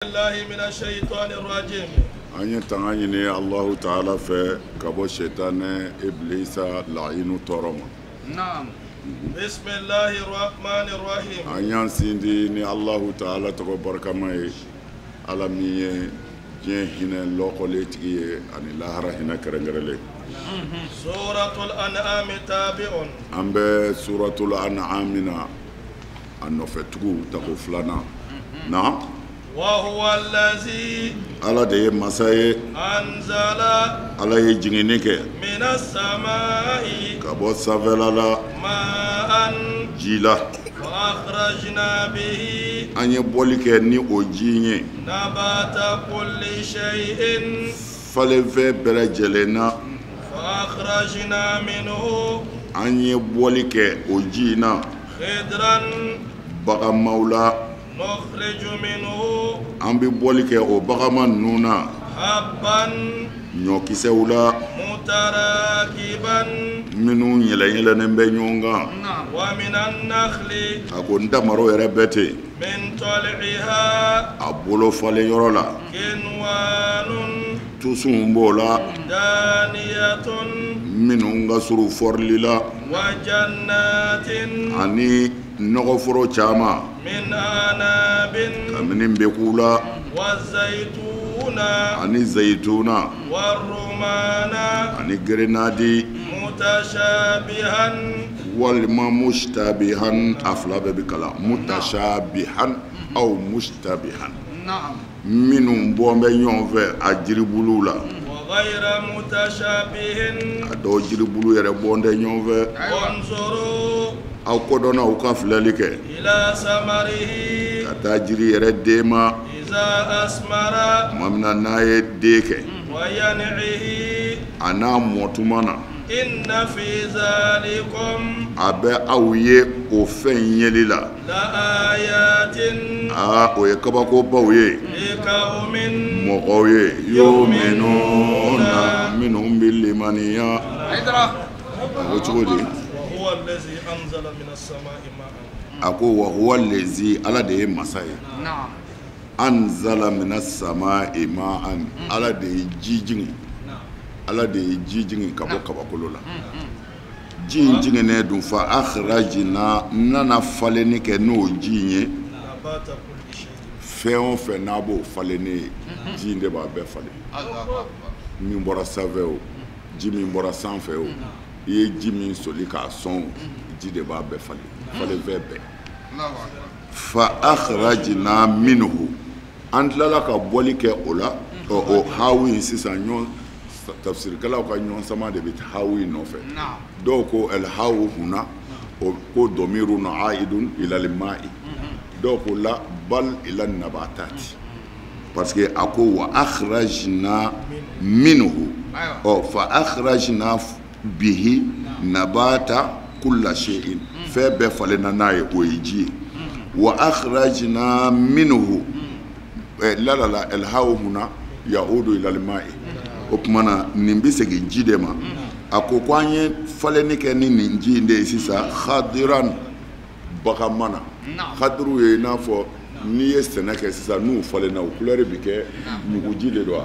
An ye tanga ɲini Alahu taala fɛ ka bɔ sitanɛ ibilisa laayinu tɔɔrɔ ma. An y'an sindi ni Alahu taala tɔgɔ barikama ye, Ala min ye diɲɛ hinɛ lɔkɔlen tigi ye ani lahara hinɛ kɛrɛnkɛrɛnlen. An bɛ suratul an'am na, a nɔfɛtugu tako filanan na. Ala de ye masa ye, Ala ye jiginni kɛ ka bɔ sanfɛla la ji la. An ye bɔli kɛ ni o ji ye falenfɛn bɛɛ lajɛlen na. An ye bɔli kɛ o ji in na bagamaw la. An bɛ bɔli kɛ o bagama ninnu na ɲɔkisɛw la minnu yɛlɛyɛlɛnnen bɛ ɲɔgɔn kan. A ko n tamaro yɛrɛ bɛ ten a bolo falen yɔrɔ la, tusunw b'o la minnu ka surun fɔrili la, ani nɔgɔforo caman kabini nbɛku la, ani zayituna, ani gerenadi, walima mushtabihan, a fila bɛɛ bɛ kalan mutashabihan aw mushtabihan, minnu bɔn bɛ ɲɔgɔn fɛ a jiribuluw la, a dɔw jiribulu yɛrɛ bɔn tɛ ɲɔgɔn fɛ. Aw kodɔnnaw ka filɛli kɛ ka taa jiri yɛrɛ den ma tuma min na n'a ye den kɛ a n'a mɔtuma na, a bɛ aw ye o fɛn yeli la. Aa, o ye kabakobaw ye mɔgɔw ye yuminuna, minnu bɛ limaniya. A ko cogo di? A ko wa huwa lezi, Ala de ye masa ye, anzala mina samaa'i ma'an, Ala de ye ji jigin, Ala de ye ji jigin ka bɔ kabakolo la. Ji in jiginnen dun, fa akhrajna, nana falenni kɛ n'o ji in ye, fɛn o fɛn n'a b'o falenni ye, ji in de b'a bɛɛ falen. Min bɔra sanfɛ o, ji min bɔra sanfɛ o, i ye ji min soli k'a sɔn, ji de b'a bɛɛ falen, falenfɛn bɛɛ. Fa akhrajna minhu, an tilala ka bɔli kɛ o la. O hawu in sisan, ɲɔgɔn tafsirikɛlaw ka ɲɔgɔn sama de bɛ hawu in nɔfɛ. Dɔw ko el hawu huna, o ko domirun aidun ilal ma'i, dɔw ko la bal ila nabatati, parce que a ko wa akhrajna minhu, ɔ fa akhrajna bihi nabata kulla shay'in, fɛn bɛɛ falenna n'a ye, o ye ji ye. Wa akhrajna minhu, la la la, el hawu huna yaudu ilal ma'i. O tuma na nin bɛ segin ji de ma. A ko ko an ye falenni kɛ ni nin ji in de ye sisan, khadiran, bagama na. Khadiru ye i n'a fɔ n'i ye sɛnɛ kɛ sisan, n'u falenna, o couleur bɛ kɛ ɲuguji de don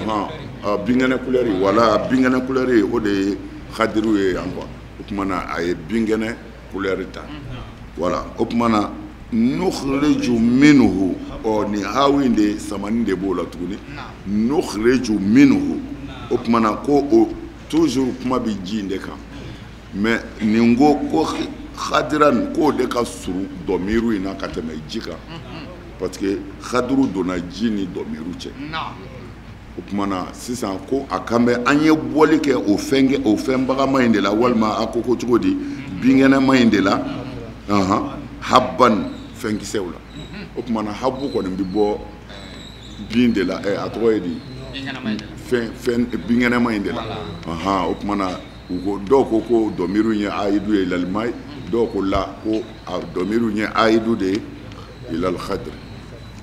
wa, binkɛnɛ couleur, wala binkɛnɛ couleur, o de ye khadiru ye yan quoi. O tuma na a ye binkɛnɛ couleur ta, voilà. O tuma na nukhriju minhu, ɔ nin hawu in de samani de b'o la tuguni, nukhriju minhu. O tuma na ko o toujours kuma bɛ ji in de kan, mais nin ko ko khadiran, k'o de ka surun dɔmiru in na ka tɛmɛ ji kan, parce que khadiru donna ji ni dɔmiru cɛ. O tuma na sisan ko a kan bɛ an ye bɔli kɛ o fɛn kɛ o fɛn bagama in de la, walima a ko ko cogo di, binkɛnɛma in de la, habban, fɛnkisɛw la. O tuma na habu kɔni bɛ bɔ bin de la, a tɔgɔ ye di, fɛn binkɛnɛma in de la. O tuma na u ko, dɔw ko ko dɔmiru ye ayidu ye ilal ma'i, dɔw ko la ko a dɔmiru ye ayidu de ye ilal khadri.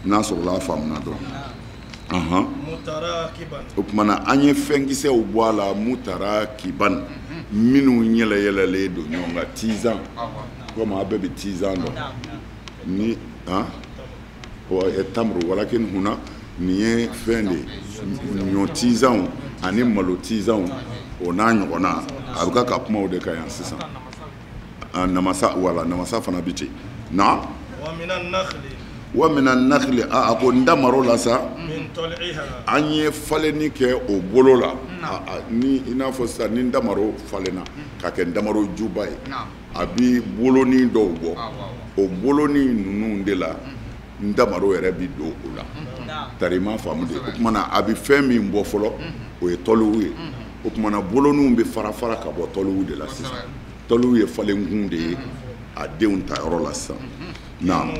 N'a sɔrɔla a faamuna dɔrɔn. O tuma na an ye fɛnkisɛw bɔ a la, mutarakiban, minnu yɛlɛ yɛlɛlen don ɲɔgɔn kan, tizan, komi a bɛɛ bɛ tizan dɔn ni. Tamuru walakin huna nin ye fɛn de ye ɲɔ tizanw ani malo tizanw o n'a ɲɔgɔnna a bɛ ka kuma o de kan yan sisan namasa wala namasa fana bi ten na wa mina nakhli a ko n damaro la sa an ye falenni kɛ o bolo la ni i n'a fɔ sisan ni damaro falenna ka kɛ damaro juba ye a bi bolonin dɔw bɔ o bolonin ninnu de la n damaro yɛrɛ bi don o la tari i m'a faamu de o tuma na a bi fɛn min bɔ fɔlɔ o ye tɔliw ye o tuma na boloninw bɛ fara fara ka bɔ tɔliw de la sisan tɔliw ye falenkun de ye a denw ta yɔrɔ la sisan naam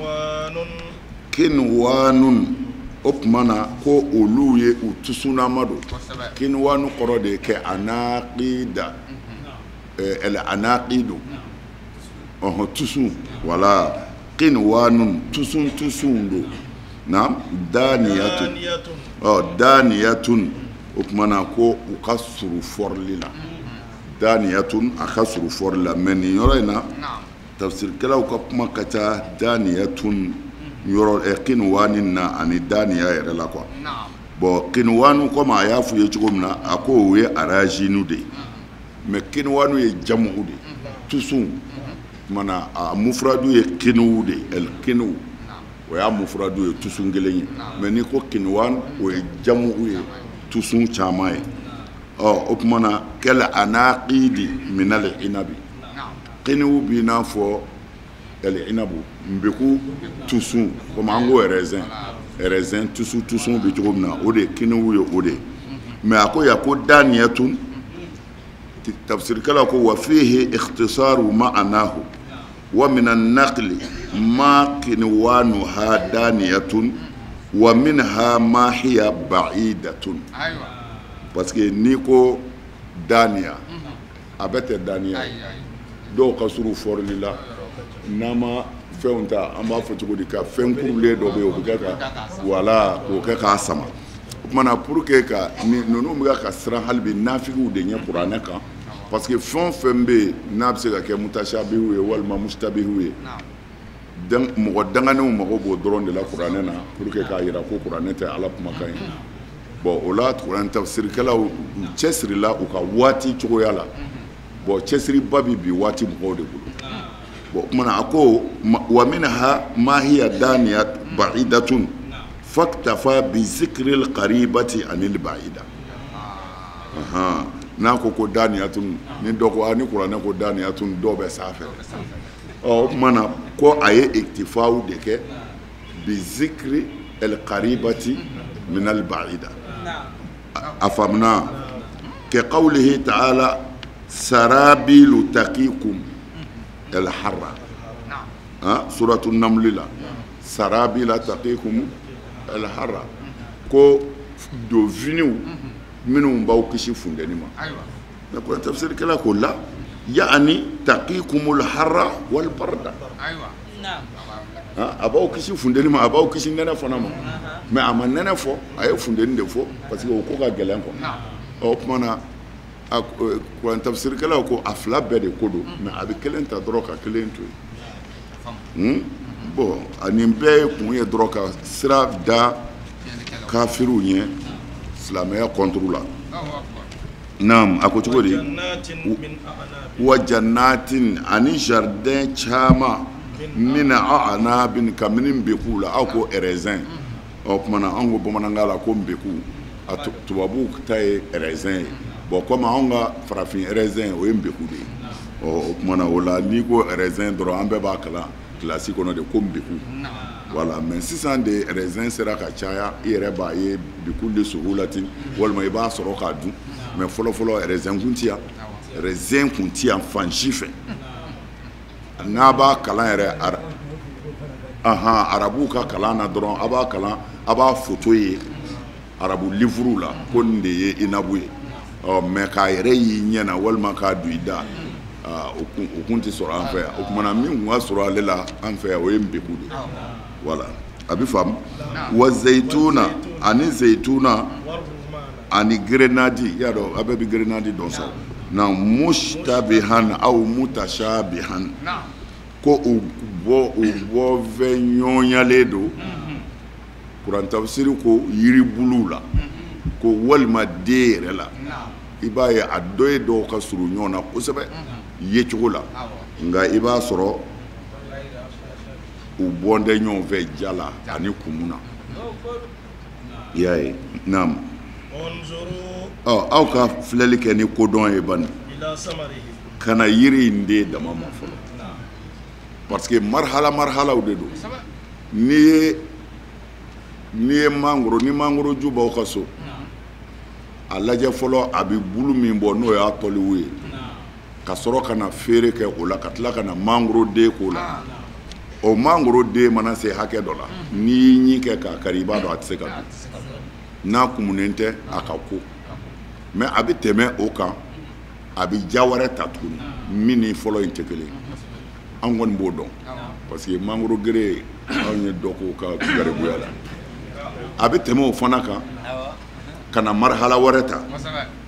kinwanun o tuma na ko olu ye u tusunama don kinwanu kɔrɔ de ye kɛ anaqida el anaqidu ɔhɔn tusun wala kinwanun tusun tusun don naam daniyatun ɔ daniyatun o tuma na ko u ka surun fɔrili la daniyatun a ka surun fɔrili la mais nin yɔrɔ in na tafsirikɛlaw ka kuma ka ca daniyatun yɔrɔ kinwani na ani daniya yɛrɛ la quoi bon kinwanu comme a y'a f'u ye cogo min na a ko o ye arajinu de ye mais kinwanu ye jamu de ye tusun tuma na a mufradu ye kinuw de ye el kinuw o y'a mufradu ye tusun kelen ye mais n'i ko kinwan o ye jamu ye tusun caman ye ɔ o tuma na kɛlɛ anaqidi minal inabi kinuw b'i n'a fɔ el inabu nbeku tusun comme an ko raisin raisin tusun tusun bɛ cogo min na o de ye kinuw ye o de ye mais a ko yan ko daniyatun tafsirikɛlaw ko wa fihi ikhtisaru ma'anahu wa minan naqli ma kinwanuha daniyatun wa minha ma hiya ba'idatun parce que n'i ko daniya a bɛɛ tɛ daniya ye dɔw ka surun fɔrili la n'an ma fɛnw ta an b'a fɔ cogo di ka fɛn kurulen dɔ bɛ yen o bɛ kɛ ka wala k'o kɛ k'a sama o tuma na pour que ka ninnu bɛ ka siran hali bi nafigiw de ɲɛ kuranɛ kan parce que fɛn o fɛn bɛ yen n'a bɛ se ka kɛ mutashabihu ye walima mustabihu ye mɔgɔ danganenw mago b'o dɔrɔn de la kuranɛ na pour que k'a jira ko kuranɛ tɛ Ala kumakan ye bon o la kuranɛ tafsirikɛlaw u cɛsirila u ka waati cogoya la bon cɛsiriba bɛ bi waati mɔgɔw de bolo bon o tuma na a ko wa minha ma hiya daniyat ba'idatun faktafa bi zikril qaribati anil ba'ida n'a ko ko daniyatun ni dɔ ko ni kuranɛ ko daniyatun dɔw bɛ sanfɛ ɔ o tuma na ko a ye iktifaw de kɛ bi zikri el qaribati min al ba'ida a faamuna ka qawlihi ta'ala sarabilu taqikum el harra suratu namli la sarabila taqikum el harra ko doviniw minnu b'aw kisi funteni ma mais ko tafsirikɛla ko la yaani taqikumul harra wal barda a b'aw kisi funteni ma a b'aw kisi nɛnɛ fana ma mais a ma nɛnɛ fɔ a ye funteni de fɔ parce que o ko ka gɛlɛn quoi ɔ o tuma na kuran tafsirikɛlaw ko a fila bɛɛ de ko don mais a bɛ kelen ta dɔrɔn ka kelen to yen bon nin bɛɛ ye kun ye dɔrɔn ka sira da kafiriw ɲɛ silamɛya contre la naam a ko cogo di wa jannatin ani jardin caman min a'nabin kabini nbeku la aw ko raisin ɔ tuma na anw ko bamanankan la ko nbeku a tubabuw ta ye raisin ye bon comme anw ka farafin raisin o ye nbeku de ye ɔ o tuma na o la n'i ko raisin dɔrɔn an bɛɛ b'a kalan kilasi kɔnɔ de ko nbeku voilà mais sisan de raisin sera ka caya i yɛrɛ b'a ye bikulli suhulatin walima i b'a sɔrɔ k'a dun mais fɔlɔ fɔlɔ raisin kun ti yan raisin kun ti yan fan si fɛ n'a b'a kalan yɛrɛ arabuw ka kalan na dɔrɔn a b'a kalan a b'a photo ye arabu livre la ko nin de ye inabu ye ɔ mais k'a yɛrɛ y'i ɲɛ na walima k'a don i da o kun tɛ sɔrɔ an fɛ yan o tuma na min kun ka sɔrɔ ale la an fɛ yan o ye nbeku de ye voilà a bɛ faamu wa zeyituna ani zeyituna ani grenadi i y'a dɔn a bɛɛ bɛ grenadi dɔn sa na mushtabihan aw mutashabihan ko u bɔ fɛn ɲɔgɔnyalen don Kuran tafsiri ko yiribuluw la ko walima den yɛrɛ la i b'a ye a dɔ ye dɔw ka surun ɲɔgɔn na kosɛbɛ yecogo la nka i b'a sɔrɔ u bɔn tɛ ɲɔgɔn fɛ ja la ani kumu na i y'a ye naam ɔ aw ka filɛli kɛ ni kodɔn ye bani ka na yiri in den dama ma fɔlɔ parce que marhala marhalaw de don n'i ye mangoro ni mangoro ju b'aw ka so a lajɛ fɔlɔ a bɛ bulu min bɔ n'o y'a tɔliw ye ka sɔrɔ ka na feere kɛ o la ka tila ka na mangoro den k'o la o mangoro den mana se hakɛ dɔ la n'i y'i ɲin kɛ k'a kari i b'a dɔn a tɛ se ka dun n'a kumunen tɛ a ka ko mais a bɛ tɛmɛ o kan a bɛ ja wɛrɛ ta tuguni min ni fɔlɔ in tɛ kelen an kɔni b'o dɔn parce que mangoro gere anw ye dɔ k'o ka garibuya la a bɛ tɛmɛ o fana kan ka na marhala wɛrɛ ta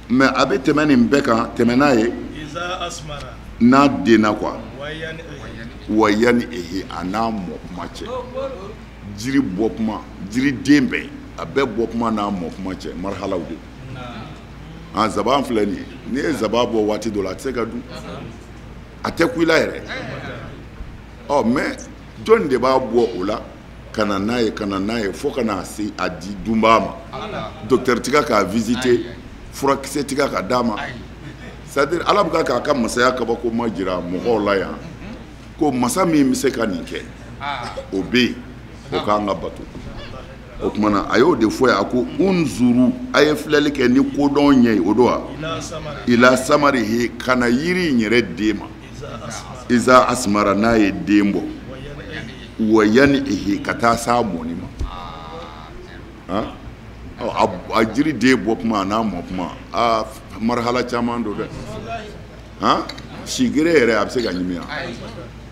mais a bɛ tɛmɛ nin bɛɛ kan tɛmɛ n'a ye n'a denna quoi wa yanni ehe a n'a mɔ kuma cɛ jiri bɔ kuma jiri den bɛɛ a bɛɛ bɔ kuma n'a mɔ kuma cɛ marhalaw de an zaban filɛ nin ye n'i ye zaban bɔ waati dɔ la a tɛ se ka dun a tɛ ku i la yɛrɛ ɔ mais jɔn de b'a bɔ o la ka na n'a ye ka na n'a ye fo ka na se a di dunbaa ma docteur tiga k'a visiter furakisɛ tiga ka d'a ma c'est à dire ala bɛ k'a ka masaya kabako ma jira mɔgɔw la yan ko masa min bɛ se ka nin kɛ o bɛ yen o k'an ka bato o tuma na a y'o de fɔ yan a ko unzuru a ye filɛli kɛ ni kodɔn ɲɛ ye o don wa ila samarihi ka na yiri in yɛrɛ den ma iza asmara n'a ye den bɔ wa yanihi ka taa s'a mɔni ma a jiri den bɔ kuma a n'a mɔ kuma a marhala caman don dɛ sigere yɛrɛ a bɛ se ka ɲimi yan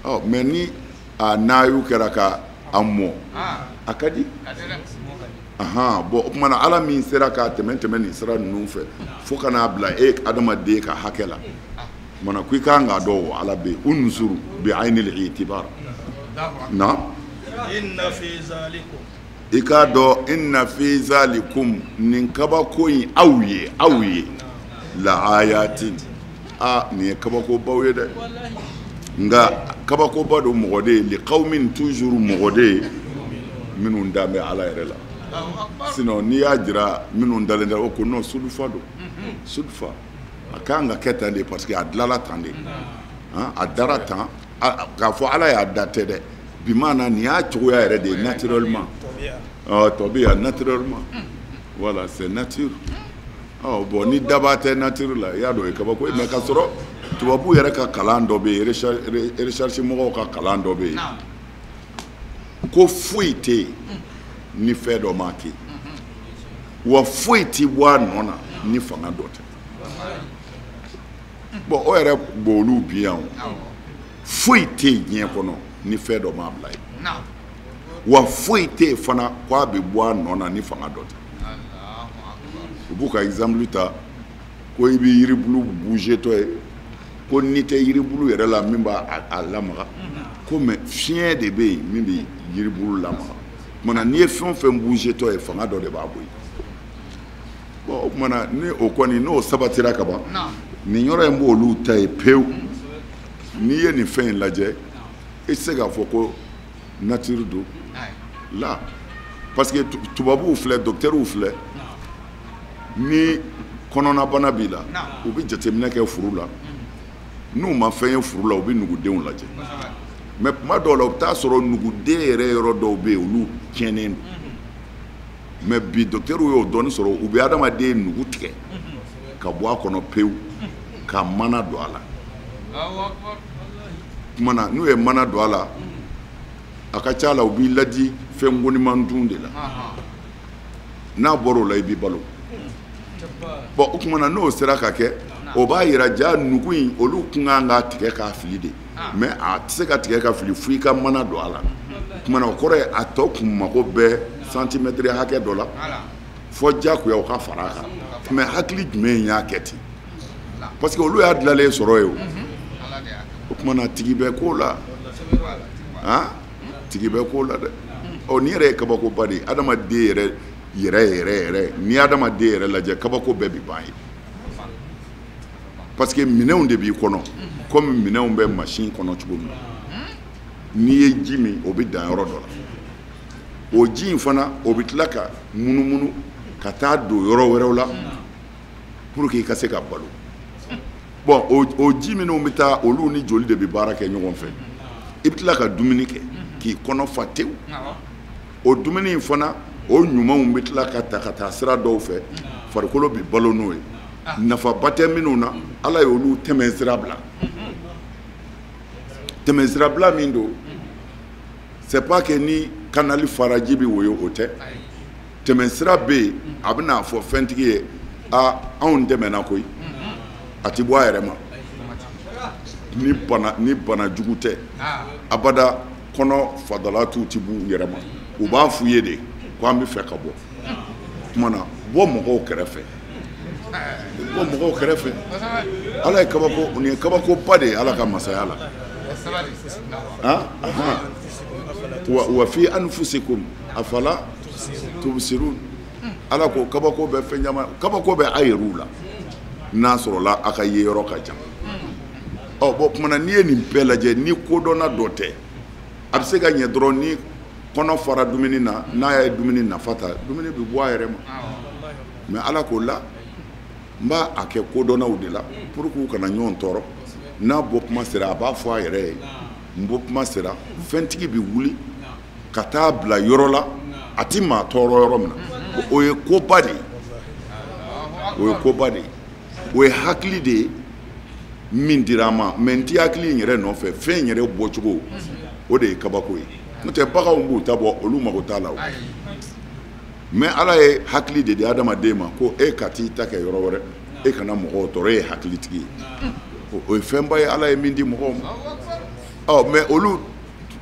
ɔ mais ni a n'ayu kɛra ka a mɔ a ka di bon o tuma na ala min sera k'a tɛmɛ tɛmɛ nin sira ninnu fɛ fo ka n'a bila e adamaden ka hakɛ la mana ko i kan k'a dɔn o ala bɛ yen unzuru bi aynil itibar na i k'a dɔn inna fi zalikum nin kabako in aw ye la ayatin a nin ye kabakobaw ye dɛ nka kabakoba don mɔgɔ de ye li qawmin toujours mɔgɔ de ye minnu dan bɛ ala yɛrɛ la sinon n'i y'a jira minnu dalen tɛ o ko non sudufa don sudufa a kan ka kɛ tan de parce que a dilala tan de a dara tan k'a fɔ ala y'a da tɛ dɛ bi maana nin y'a cogoya yɛrɛ de ye naturellement tɔbiya naturellement voilà c'est nature bon ni daba tɛ nature la i y'a dɔn o ye kabako ye mais k'a sɔrɔ tubabu yɛrɛ ka kalan dɔ bɛ yen recherche mɔgɔw ka kalan dɔ bɛ yen ko foyi tɛ yen ni fɛn dɔ ma kɛ wa foyi tɛ bɔ a nɔ na ni fanga dɔ tɛ bon o yɛrɛ b'olu bi yan o foyi tɛ yen diɲɛ kɔnɔ ni fɛn dɔ m'a bila yen wa foyi tɛ yen fana k'a bɛ bɔ a nɔ na ni fanga dɔ tɛ u b'u ka exemple ta ko i bɛ yiribulu bouger tɔ ye ko n'i tɛ yiribulu yɛrɛ la min b'a a lamaga ko mais fiɲɛ de bɛ yen min bɛ yiribulu lamaga tuma n'i ye fɛn o fɛn bouger tɔ ye fanga dɔ de b'a bɔ yen bon o tuma na ni o kɔni n'o sabatira ka ban nin yɔrɔ in b'olu ta ye pewu n'i ye nin fɛn in lajɛ i tɛ se k'a fɔ ko nature don la parce que tubabuw filɛ docteurw filɛ ni kɔnɔnabana b'i la u bɛ jateminɛ kɛ furu la n'u ma fɛn ye furu la u bɛ nugudenw lajɛ mais tuma dɔw la u bɛ taa sɔrɔ nuguden yɛrɛ yɔrɔ dɔw bɛ yen olu tiɲɛnen don mais bi docteurw y'o dɔɔni sɔrɔ u bɛ adamaden nugu tigɛ ka bɔ a kɔnɔ pewu ka mana don a la tuma na n'u ye mana don a la a ka ca la u b'i ladi fɛn koniman dun de la n'a bɔra o la i b'i balo bon o tuma na n'o sera ka kɛ o b'a yira ja nugu in olu kun kan k'a tigɛ k'a fili de mais a tɛ se ka tigɛ ka fili fo i ka mana don a la tuma na o kɔrɔ ye a tɔ kun mako bɛ santimɛtiri hakɛ dɔ la fo diyagoya o ka fara a kan mais hakili jumɛn y'a kɛ ten parce que olu y'a dilanlen sɔrɔ ye o tuma na tigi bɛ ko la tigi bɛ ko la dɛ. Ɔ nin yɛrɛ ye kabakoba de ye adamaden yɛrɛ yɛrɛ yɛrɛ yɛrɛ n'i ye adamaden yɛrɛ lajɛ kabako bɛɛ bi ban ye parce que minɛnw de b'i kɔnɔ komi minɛnw bɛ machine kɔnɔ cogo min na n'i ye ji min o bɛ dan yɔrɔ dɔ la o ji in fana o bɛ tila ka munumunu ka taa don yɔrɔ wɛrɛw la pour que i ka se ka balo bon o ji minnu bɛ taa olu ni joli de bɛ baara kɛ ɲɔgɔn fɛ i bɛ tila ka dumuni kɛ k'i kɔnɔ fa tewu o dumuni in fana o ɲumanw bɛ tila ka ta ka taa sira dɔw fɛ farikolo bɛ balo n'o ye nafaba tɛ minnu na ala ye olu tɛmɛ sira bila tɛmɛ sira bila min don c'est pas que ni kanali fara ji bɛ woyo o tɛ tɛmɛ sira bɛ yen a bɛna fɔ fɛntigi ye a anw dɛmɛna koyi a ti bɔ a yɛrɛ ma ni bana jugu tɛ abada kɔnɔ fadalatuw ti b'u yɛrɛ ma u b'a f'u ye de ko an bɛ fɛ ka bɔ kuma na bɔ mɔgɔw kɛrɛfɛ bɔ mɔgɔw kɛrɛfɛ ala ye kabako nin ye kabakoba de ye ala ka masaya la wa fi anfusikum afala tubsirun ala ko kabako bɛ fɛn caman kabako bɛ a yɛrɛw la n'a sɔrɔla a ka ye yɔrɔ ka jan ɔ bon kumana n'i ye nin bɛɛ lajɛ ni kodɔnna dɔ tɛ a bɛ se ka ɲɛ dɔrɔn ni kɔnɔ fara dumuni na n'a ye dumuni nafa ta dumuni bɛ bɔ a yɛrɛ ma mais ala k'o la n b'a a kɛ kodɔnnaw de la pour que u kana ɲɔgɔn tɔɔrɔ n'a bɔ kuma sera a b'a fɔ a yɛrɛ ye n bɔ kuma sera fɛntigi bɛ wuli ka taa bila yɔrɔ la a ti maa tɔɔrɔ yɔrɔ min na o ye koba de ye o ye koba de ye o ye hakili de ye min dira an ma mais n ti hakili in yɛrɛ nɔfɛ fɛn in yɛrɛ bɔcogo o de ye kabako ye n'o tɛ baganw b'u ta bɔ olu mago t'a la o mais ala ye hakili de di adamaden ma ko e ka t'i ta kɛ yɔrɔ wɛrɛ e kana mɔgɔw tɔɔrɔ e ye hakilitigi ye o ye fɛnba ye ala ye min di mɔgɔw ma ɔ mais olu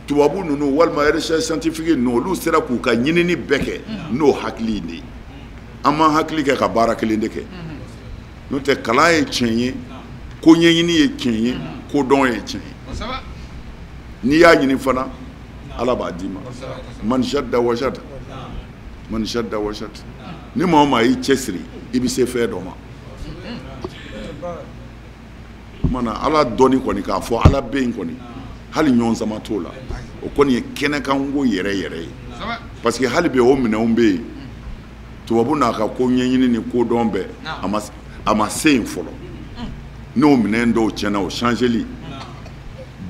tubabu ninnu walima recherche scientifique ninnu olu sera k'u ka ɲinini bɛɛ kɛ n'o hakili in de ye an m'an hakili kɛ ka baara kelen de kɛ n'o tɛ kalan ye tiɲɛ ye ko ɲɛɲini ye tiɲɛ ye kodɔn ye tiɲɛ ye n'i y'a ɲini fana ala b'a d'i ma man shadda wajada man shadda wajada ni maa o maa y'i cɛsiri i bɛ se fɛn dɔ ma kumana ala dɔnni kɔni k'a fɔ ala bɛ yen kɔni hali ɲɔgɔn sama t'o la o kɔni ye kɛnɛkanko yɛrɛ yɛrɛ ye parce que hali bi o minɛnw bɛ yen tubabu n'a ka ko ɲɛɲini ni kodɔn bɛɛ a ma se yen fɔlɔ n'o minɛn dɔw tiɲɛna o changeli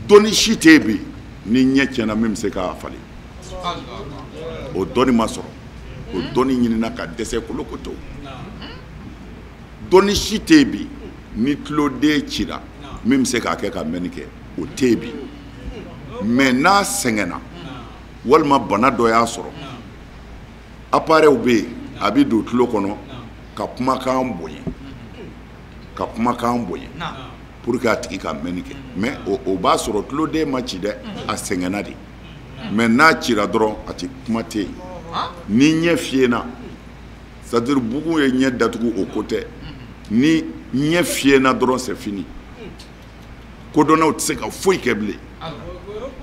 dɔnni si tɛ yen bi ni ɲɛ tiɲɛna min bɛ se k'a falen o dɔnni ma sɔrɔ o dɔnni ɲinina ka dɛsɛ kolokoto dɔnni si tɛ yen bi ni tuloden cira min bɛ se k'a kɛ ka mɛnni kɛ o tɛ yen bi mais n'a sɛgɛnna walima bana dɔ y'a sɔrɔ appareil bɛ yen a bɛ don tulo kɔnɔ ka kumakan bonya ka kumakan bonya pour que a tigi ka mɛnni kɛ mais o b'a sɔrɔ tuloden ma ci dɛ a sɛgɛnna de mais n'a cira dɔrɔn a ti kuma tɛ yen ni ɲɛ fiyena c'est à dire bugun ye ɲɛ datugu o ko tɛ ni ɲɛ fiyena dɔrɔn c'est fini kodɔnnaw tɛ se ka foyi kɛ bilen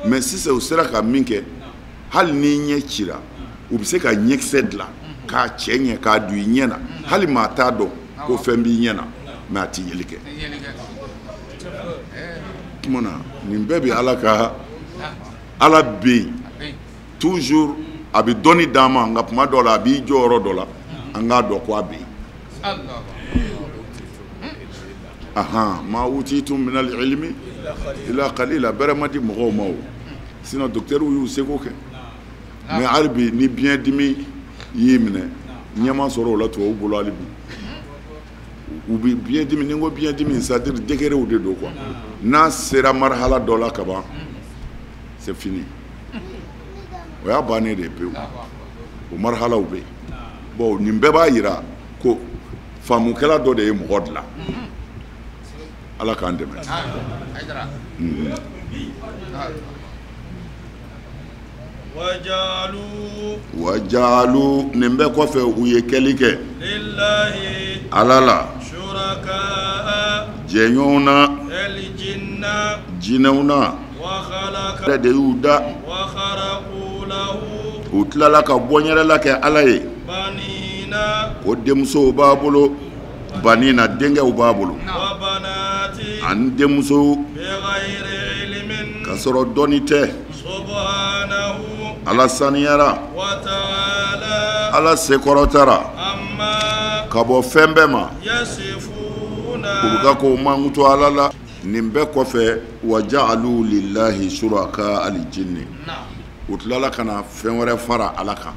mais sisan u sera ka min kɛ hali ni ɲɛ cira u bɛ se ka ɲɛkisɛ dilan k'a cɛ ɲɛ k'a don i ɲɛ na hali maa t'a dɔn ko fɛn b'i ɲɛ na mais a tɛ yeli kɛ tuma na nin bɛɛ bɛ ala ka ala bɛ yen toujours a bɛ dɔnni d'an ma nka tuma dɔw la a b'i jɔ yɔrɔ dɔ la an k'a dɔn ko a bɛ yen ahan ma utitum minal ilmi illa qalila bɛrɛ ma di mɔgɔw ma o sinon docteur y'u seko kɛ mais hali bi ni biɲɛdimi y'i minɛ ɲɛ ma sɔrɔ o la tubabu bolo hali bi u bɛ biɲɛdimi ni n ko biɲɛdimi c'est à dire degrés de don quoi n'a sera marhala dɔ la kaban c'est fini o y'a bannen de ye pewu o marhalaw bɛ yen bon nin bɛɛ b'a yira ko faamukɛla dɔ de ye mɔgɔ dilan ala k'an dɛmɛ. Wajalu nin bɛɛ kɔfɛ u ye kɛli kɛ ala la jɛɲɔgɔnw na jinɛw na de y'u da U tilala ka bɔnyɛrɛla kɛ ala ye. Ko denmusow b'a bolo, banina denkɛw b'a bolo, ani denmuso k'a sɔrɔ dɔnni tɛ. Ala saniyara, ala sekɔrɔtara ka bɔ fɛn bɛɛ ma. U bɛ ka k'o mankutu ala la. Nin bɛɛ kɔfɛ, wa ja'alu lillahi shuraka aljinni, u tilala ka na fɛn wɛrɛ fara ala kan,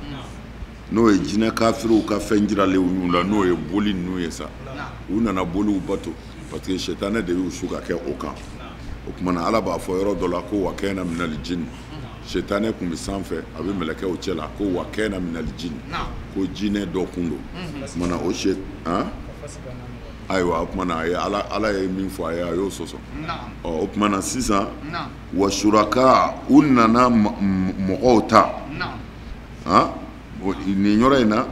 n'o ye jinɛ kafiriw ka fɛn jiralenw y'u la, n'o ye boli ninnu ye sa. U nana boliw bato parce que sitanɛ de y'u su ka kɛ o kan. O tuma na ala b'a fɔ yɔrɔ dɔ la ko wa kana minal jinn, sitanɛ tun bɛ sanfɛ a bɛ mɛlɛkɛw cɛ la, ko wa kana minal jinn, ko jinɛ dɔ kun don. O tuma na o se ayiwa, o tuma na a ye ala ye min fɔ a ye, a y'o sɔsɔ. Ɔ o tuma na sisan, wa suraka, u nana mɔgɔw ta. Nin yɔrɔ in na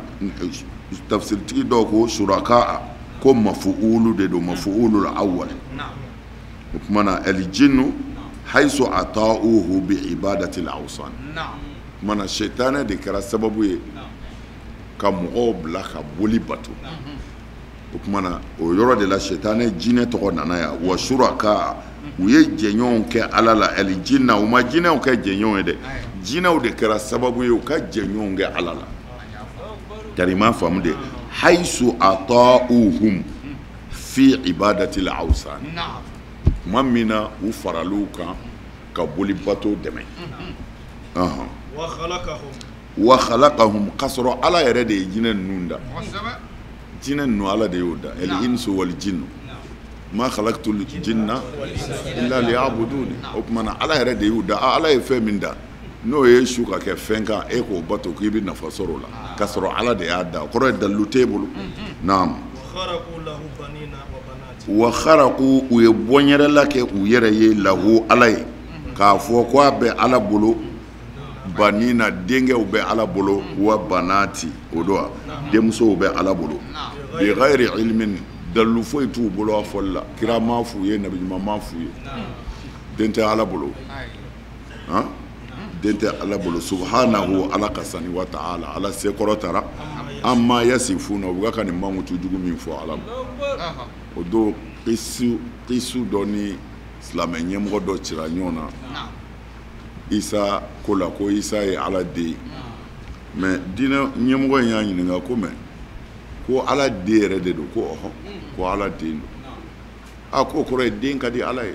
tafsiritigi dɔw ko suraka ko mafuulu de don, mafuulu awwal. O tuma na aljinnu haythu ata'uhu bi ibadati al-awsan. O tuma na sitanɛ de kɛra sababu ye ka mɔgɔw bila ka boli bato. O tuma na o yɔrɔ de la sitanɛ jinɛ tɔgɔ nana yan. Wa suraka, u ye jɛɲɔgɔnw kɛ ala la. Aljinna, u ma jinɛw kɛ jɛɲɔgɔn ye dɛ, jinɛw de kɛra sababu ye u ka jɛɲɔgɔnw kɛ ala la. Tari ma faamu de, haythu ata'uhum fi ibadati al-awsan, tuma min na u faral'u kan ka boli bato dɛmɛ. Wa khalaqahum, k'a sɔrɔ ala yɛrɛ de ye jinɛ ninnu da. Jinɛ ninnu ala de y'o da. El insu wal jinnu ma khalaqtul jinna illa liya'buduni. O tuma na ala yɛrɛ de y'u da. Ala ye fɛn min da, n'o ye su ka kɛ fɛn kan, e k'o bato k'i bɛ nafa sɔrɔ o la, k'a sɔrɔ ala de y'a da. O kɔrɔ ye dalilu t'e bolo. Naam. Wa kharaqu, u ye bɔnyɛrɛla kɛ u yɛrɛ ye lahu ala ye, k'a fɔ ko a bɛ ala bolo, banina denkɛw bɛ ala bolo, wa banati o don denmusow bɛ ala bolo. Bi ghayri ilmin, dalilu foyi t'u bolo a fɔli la. Kira m'a f'u ye, nabi ɲuman m'a f'u ye. Den tɛ ala bolo, den tɛ ala bolo. Subhanahu, ala ka sani, wa ta'ala, ala sekɔrɔtara. Amma yasifuna, u bɛ ka nin mankutu jugu min fɔ ala ma. O don kisu dɔ ni silamɛ ɲɛmɔgɔ dɔ cira ɲɔgɔn na Isa ko la, ko Isa ye ala den ye. Mais diinɛ ɲɛmɔgɔ in y'a ɲininka ko mais ko ala den yɛrɛ de don? Ko ɔhɔ, ko ala den don. A ko kɔrɔ ye den ka di ala ye.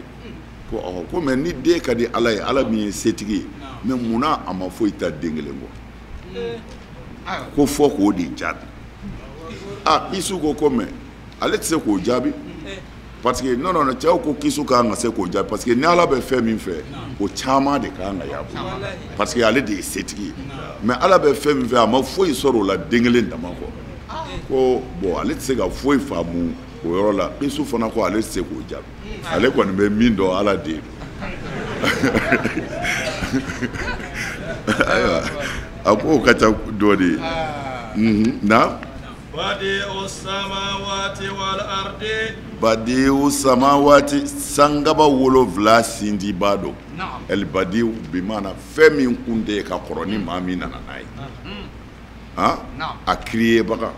Ko ɔhɔ, ko mais ni den ka di ala ye, ala min ye setigi ye, mais munna a ma foyi ta den kelen kɔ? Ko fɔ k'o de jaabi. A Isu ko mais ale tɛ se k'o jaabi, parce que non non, cɛw ko kisu kan ka se k'o jaabi, parce que ni ala bɛ fɛn min fɛ, o caman de kan ka y'a bolo, parce que ale de ye setigi ye. Mais ala bɛ fɛn min fɛ, a ma foyi sɔrɔ o la den kelen dama kɔ. Ko bon, ale tɛ se ka foyi faamu o yɔrɔ la. Kisu fana ko ale tɛ se k'o jaabi, ale kɔni bɛ min dɔn, ala den don. Ayiwa, a k'o ka ca dɔɔnin ye. Na badiu samawati, sangaba 7 sindiba don. El badiu bi maana fɛn min kun tɛ ka kɔrɔ ni maa min nana n'a ye. A créé baga.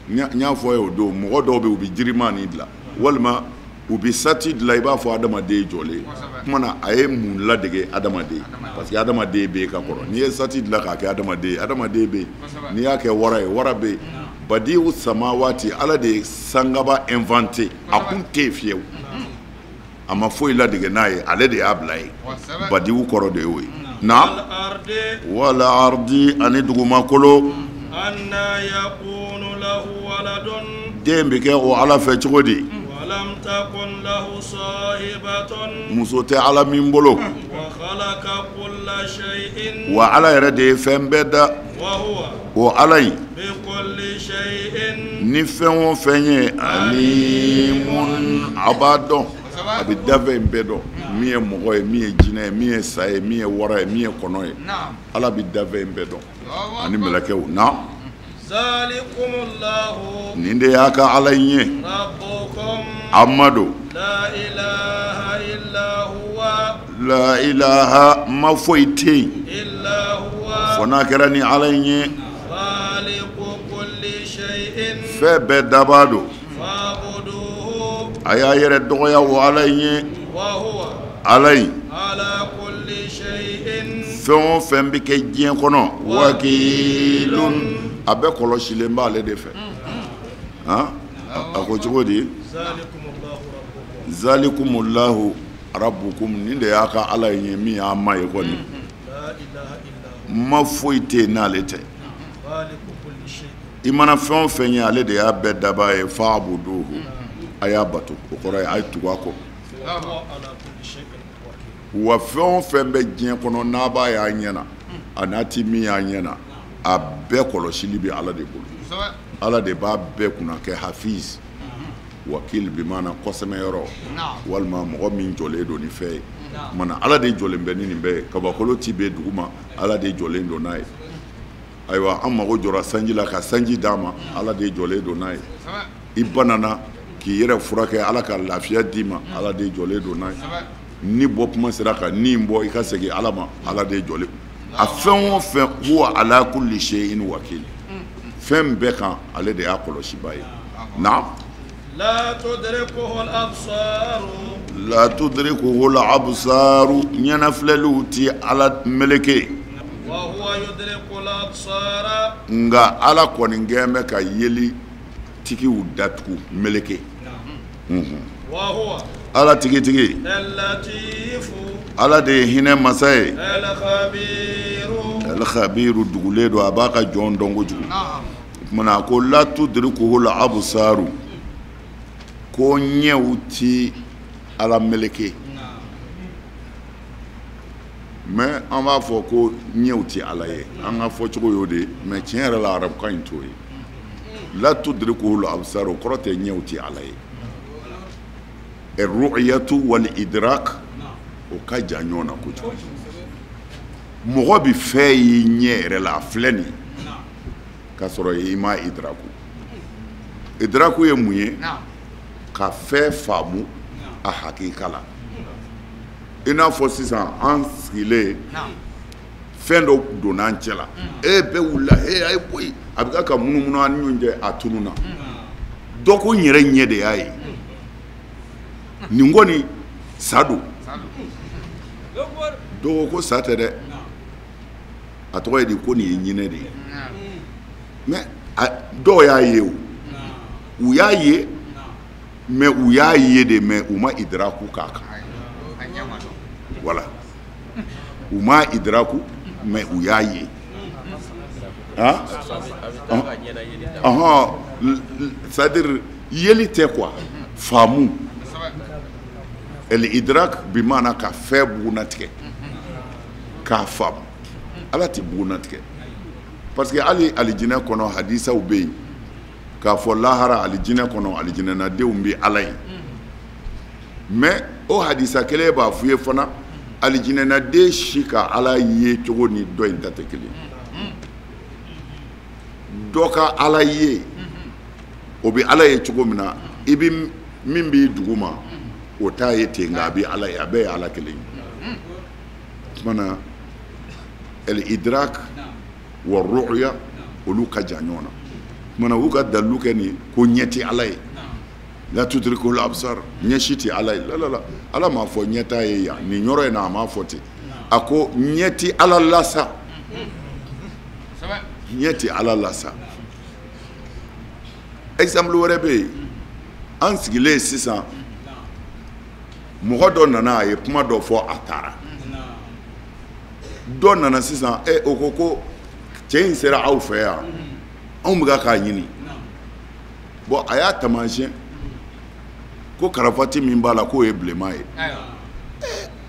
N y'a fɔ ye o don, mɔgɔ dɔw bɛ yen u bɛ jirima nin dilan, walima u bɛ sati dilan i b'a fɔ adamaden jɔlen. Kuma na a ye mun ladege adamaden, parce que adamaden bɛ yen ka kɔrɔ. N'i ye sati dilan k'a kɛ adamaden ye, adamaden bɛ yen. N'i y'a kɛ wara ye, wara bɛ yen. Badiu samawati, ala de ye sangaba inventé, a kun tɛ yen fiyewu, a ma foyi ladege n'a ye, ale de y'a bila ye. Badiu kɔrɔ de y'o ye. Na wala ardi, ani dugumakolo, den bɛ kɛ o ala fɛ cogo di? Muso tɛ ala min bolo. Wa ala yɛrɛ de ye fɛn bɛɛ da. O ala in ni fɛn o fɛn ye alimun, a b'a dɔn, a bɛ dafɛn in bɛɛ dɔn, min ye mɔgɔ ye, min ye jinɛ ye, min ye sa ye, min ye wara ye, min ye kɔnɔ ye, ala bɛ dafɛn in bɛɛ dɔn, ani mɛlɛkɛw. Na nin de y'a ka ala in ye. Amadu la ilaha, ma foyi tɛ yen Fo n'a kɛra ni ala in ye. Fɛn bɛɛ dabaa don. A y'a yɛrɛ dɔgɔya o ala in ye. Ala in. Fɛn o fɛn bɛ kɛ diɲɛ kɔnɔ. Wakilun. A bɛɛ kɔlɔsilen b'ale de fɛ. A ko cogo di? Zalikumullahu rabbukum nin de y'a ka ala in ye min y'a ma ye kɔni. Ma foyi tɛ yen n'ale tɛ. I mana fɛn o fɛn ye ale de y'a bɛɛ dabaa ye fa'buduhu. A y'a bato o kɔrɔ ye a ye tugu a kɔ. Wa fɛn o fɛn bɛ diɲɛ kɔnɔ n'a b'a y'a ɲɛ na a n'a ti min y'a ɲɛ na a bɛɛ kɔlɔsili bɛ ala de bolo. Ala de b'a bɛɛ kunna kɛ hafiz. Wakil bi maana kɔsɛmɛyɔrɔ walima mɔgɔ min jɔlen don ni fɛn ye. Mana ala de jɔlen bɛ ni nin bɛɛ ye. Kabakolo ti bɛ dugu ma ala de jɔlen don n'a ye. Ayiwa an mago jɔra sanji la ka sanji d'a ma ala de jɔlen don n'a ye. I banana k'i yɛrɛ furakɛ ala ka lafiya d'i ma ala de jɔlen don n'a ye. Ni bɔ kuma sera ka ni bɔ i ka segin ala ma ala de jɔlen. A fɛn o fɛn huwa ala kulli shay'in wakil. Fɛn bɛɛ kan ale de y'a kɔlɔsiba ye. Naam. La tudrikuhu al-absar. La tudrikuhu al-absar. Ɲɛnafilɛliw ti ala meleke. Wa huwa yudriku al-absar. Nka ala kɔni kɛn bɛ ka yeli tigiw datugu meleke. Wa huwa. Ala tigitigi. Al-latifu. Ala de ye hinɛ masa ye. Al-khabiru. Al-khabiru dugulen don a b'a ka jɔn dɔn kojugu. O kumana a ko la tudrikuhu al-absar. Ko ɲɛw ti ala meleke. Mais an b'a fɔ ko ɲɛw ti ala ye. An ka fɔcogo y'o de ye. Mais tiɲɛ yɛrɛ la arabukan in t'o ye. La tudrikuhu al-absar o kɔrɔ tɛ ɲɛw ti ala ye. Ru'yatu wal idrak o ka jan ɲɔgɔn na kojugu. Mɔgɔ bi fɛn y'i ɲɛ yɛrɛ la a filɛ nin ye k'a sɔrɔ i ma idraku. Idraku ye mun ye? Ka fɛn faamu a hakika la. I n'a fɔ sisan an sigilen fɛn dɔ donna an cɛ la. E bɛɛ wulila he a ye bɔ yen. A bɛ ka munumunu an ni ɲɔgɔn cɛ a tununna. Dɔ ko n yɛrɛ ɲɛ de y'a ye. Nin kɔni sa don. Dɔw ko sa tɛ dɛ. A tɔgɔ ye di ko nin ye ɲinɛ de ye. Mais dɔw y'a ye o. U y'a ye. Mais u y'a ye de mais u ma idraku k'a kan. Voilà. U ma idraku mais u y'a ye. Hein? C'est-à-dire yeli tɛ quoi. Faamu. El idrak bi maana ka fɛn bugunnatigɛ. K'a faamu. Ala tɛ bugunnatigɛ. Parce que hali alijinɛ kɔnɔ hadisaw bɛ yen. K'a fɔ lahara alijinɛ kɔnɔ alijinɛnadenw bɛ ala ye. Mais o hadisa kelen b'a f'u ye fana alijinɛnaden si ka ala ye cogo ni dɔ in ta tɛ kelen. Dɔ ka ala ye o bɛ ala ye cogo min na i bɛ min b'i dugu ma o t'a ye ten nka a bɛ ala ye a bɛɛ ye ala kelen ye. O tuma na el idrak wa ru'ya olu ka jan ɲɔgɔn na. Kumana u ka dalilu kɛ nin ko ɲɛ tɛ ala ye. La tudrikuhu al-absar ɲɛ si tɛ ala ye. La la la ala m'a fɔ ɲɛ t'a ye yan nin yɔrɔ in na a m'a fɔ ten. A ko ɲɛ tɛ ala la sa. Ɲɛ tɛ ala la sa. Exemple wɛrɛ bɛ yen. An sigilen sisan mɔgɔ dɔ nana a ye kuma dɔ fɔ a taara. Dɔ nana sisan o ko ko cɛ in sera aw fɛ yan. Anw bɛ k'a ɲini. Bon a y'a taamasiyɛn ko karafati min b'a la k'o ye bilenman ye.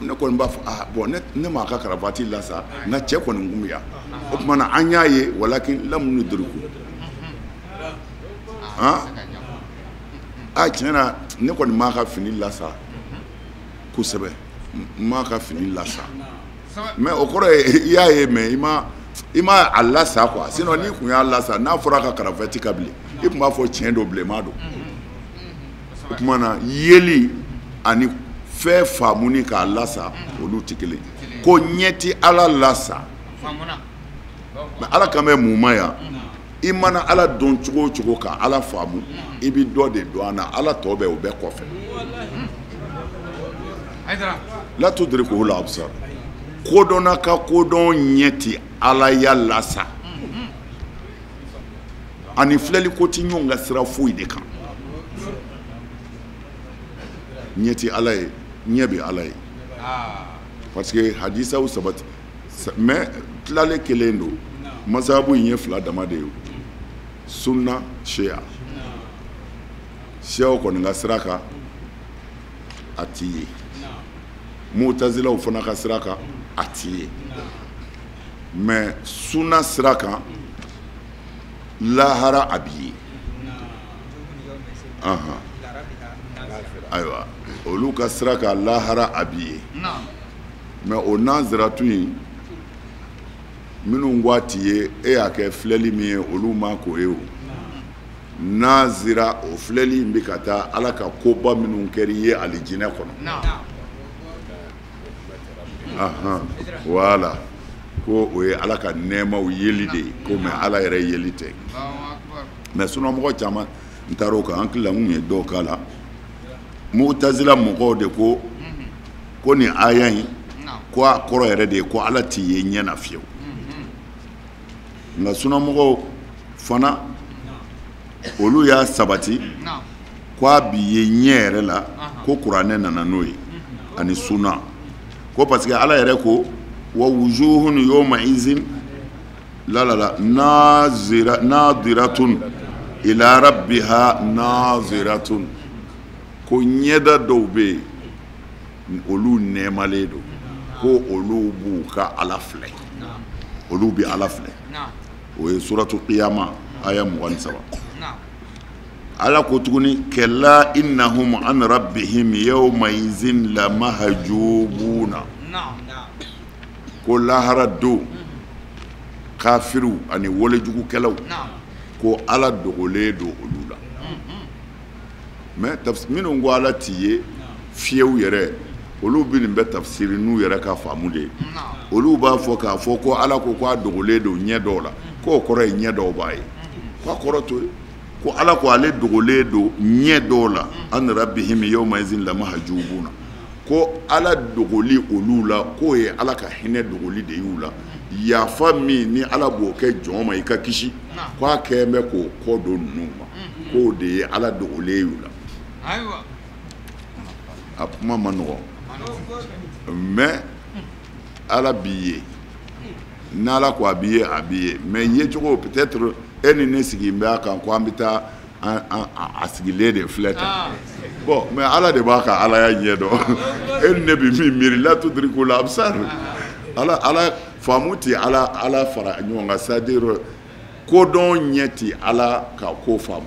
Ne kɔni b'a fɔ ah bon ne m'a ka karafati la sa nka cɛ kɔni kun bɛ yan. O tuma na an y'a ye walakin lam nudriku. Han ah tiɲɛ na ne kɔni m'a ka fini la sa kosɛbɛ. N m'a ka fini la sa. Mais o kɔrɔ ye i y'a ye mais i ma a lasa quoi. Sinon n'i kun y'a lasa n'a fɔra ka karafati ka bilen i tun b'a fɔ tiɲɛ don bilenman don. O tuma na yeli ani fɛn faamuni k'a lasa olu tɛ kelen. Ko ɲɛ tɛ ala lasa. Mais Ala kan bɛ mun ma yan? I mana Ala dɔn cogo o cogo ka Ala faamu, i bɛ dɔ de dɔn a na, Ala tɔ bɛɛ o bɛɛ kɔfɛ. La tudrikuhul absar. Kodɔnna ka kodɔn ɲɛ ti Alaya la sa. Ani filɛli ko ti ɲɔgɔn ka sira foyi de kan. Ɲɛ ti Ala ye, ɲɛ bɛ Ala ye. Parce que hadisaw sabati, mais tilalen kelen don. Masabu in ye fila dama de ye. Sunna, Shia. Shiaw kɔni ka sira kan a ti ye. Mutazilaw fana ka sira kan a ti ye. Mais sunna sira kan lahara a bi ye. Ayiwa olu ka sira kan lahara a bi ye. Mais o nanziratu in minnu ko a ti ye, e y'a kɛ filɛli min ye olu ma k'o ye o. Nazira o filɛli in bɛ ka taa Ala ka koba minnu kɛra i ye alijinɛ kɔnɔ. Voilà, ko o ye Ala ka nɛɛmaw yeli de ye, ko mais Ala yɛrɛ yeli tɛ. Mais sunamɔgɔ caman n taara o kan, an hakili la n kun ye dɔw k'a la. Mutazila mɔgɔw de ko ko nin aya in ko a kɔrɔ yɛrɛ de ye ko Ala t'i ye ɲɛ na fiyewu. Nka sunamɔgɔw fana olu y'a sabati ko a bi ye ɲɛ yɛrɛ la, ko kuranɛ nana n'o ye ani sunna, ko parce que Ala yɛrɛ ko wa wujuhun yawma izin la la la nazira nadiratun ila rabbiha naziratun, ko ɲɛda dɔw bɛ yen olu nɛɛmalen don, ko olu b'u ka Ala filɛ, olu bɛ Ala filɛ. O ye suratu qiyama aya 23. Ala ko tuguni kalla innahum an rabbihim yawma izin la mahjubuna, ko lahara don kafiriw ani walejugukɛlaw ko Ala dogolen don olu la. Mais minnu ko Ala t'i ye fiyewu yɛrɛ, olu bɛ nin bɛɛ tafsiri n'u yɛrɛ ka faamu de ye. Olu b'a fɔ k'a fɔ ko Ala ko k'a dogolen don ɲɛ dɔw la, k'o kɔrɔ ye ɲɛ dɔw b'a ye, k'a kɔrɔ to ye ko Ala ko ale dogolen don ɲɛ dɔw la, an rabbihim yawma izin la mahjubuna, ko Ala dogoli olu la k'o ye Ala ka hinɛ dogoli de y'u la, yafa min ni Ala b'o kɛ jɔn ma i ka kisi, k'a kɛn bɛ k'o kɔ don ninnu ma, k'o de ye Ala dogolen y'u la. A kuma ma nɔgɔn, mais Ala b'i ye, n'Ala ko a b'i ye a b'i ye, mais yecogo peut-être e ni ne sigi bɛ a kan ko an bɛ taa a sigilen de filɛ tan. Bon, mais Ala de b'a ka Alaya ɲɛ dɔn. E ni ne bɛ min miiri la tudrikul absar, Ala Ala faamu ti Ala Ala fara ɲɔgɔn kan, c'est-à-dire kodɔn ɲɛ ti Ala ka ko faamu.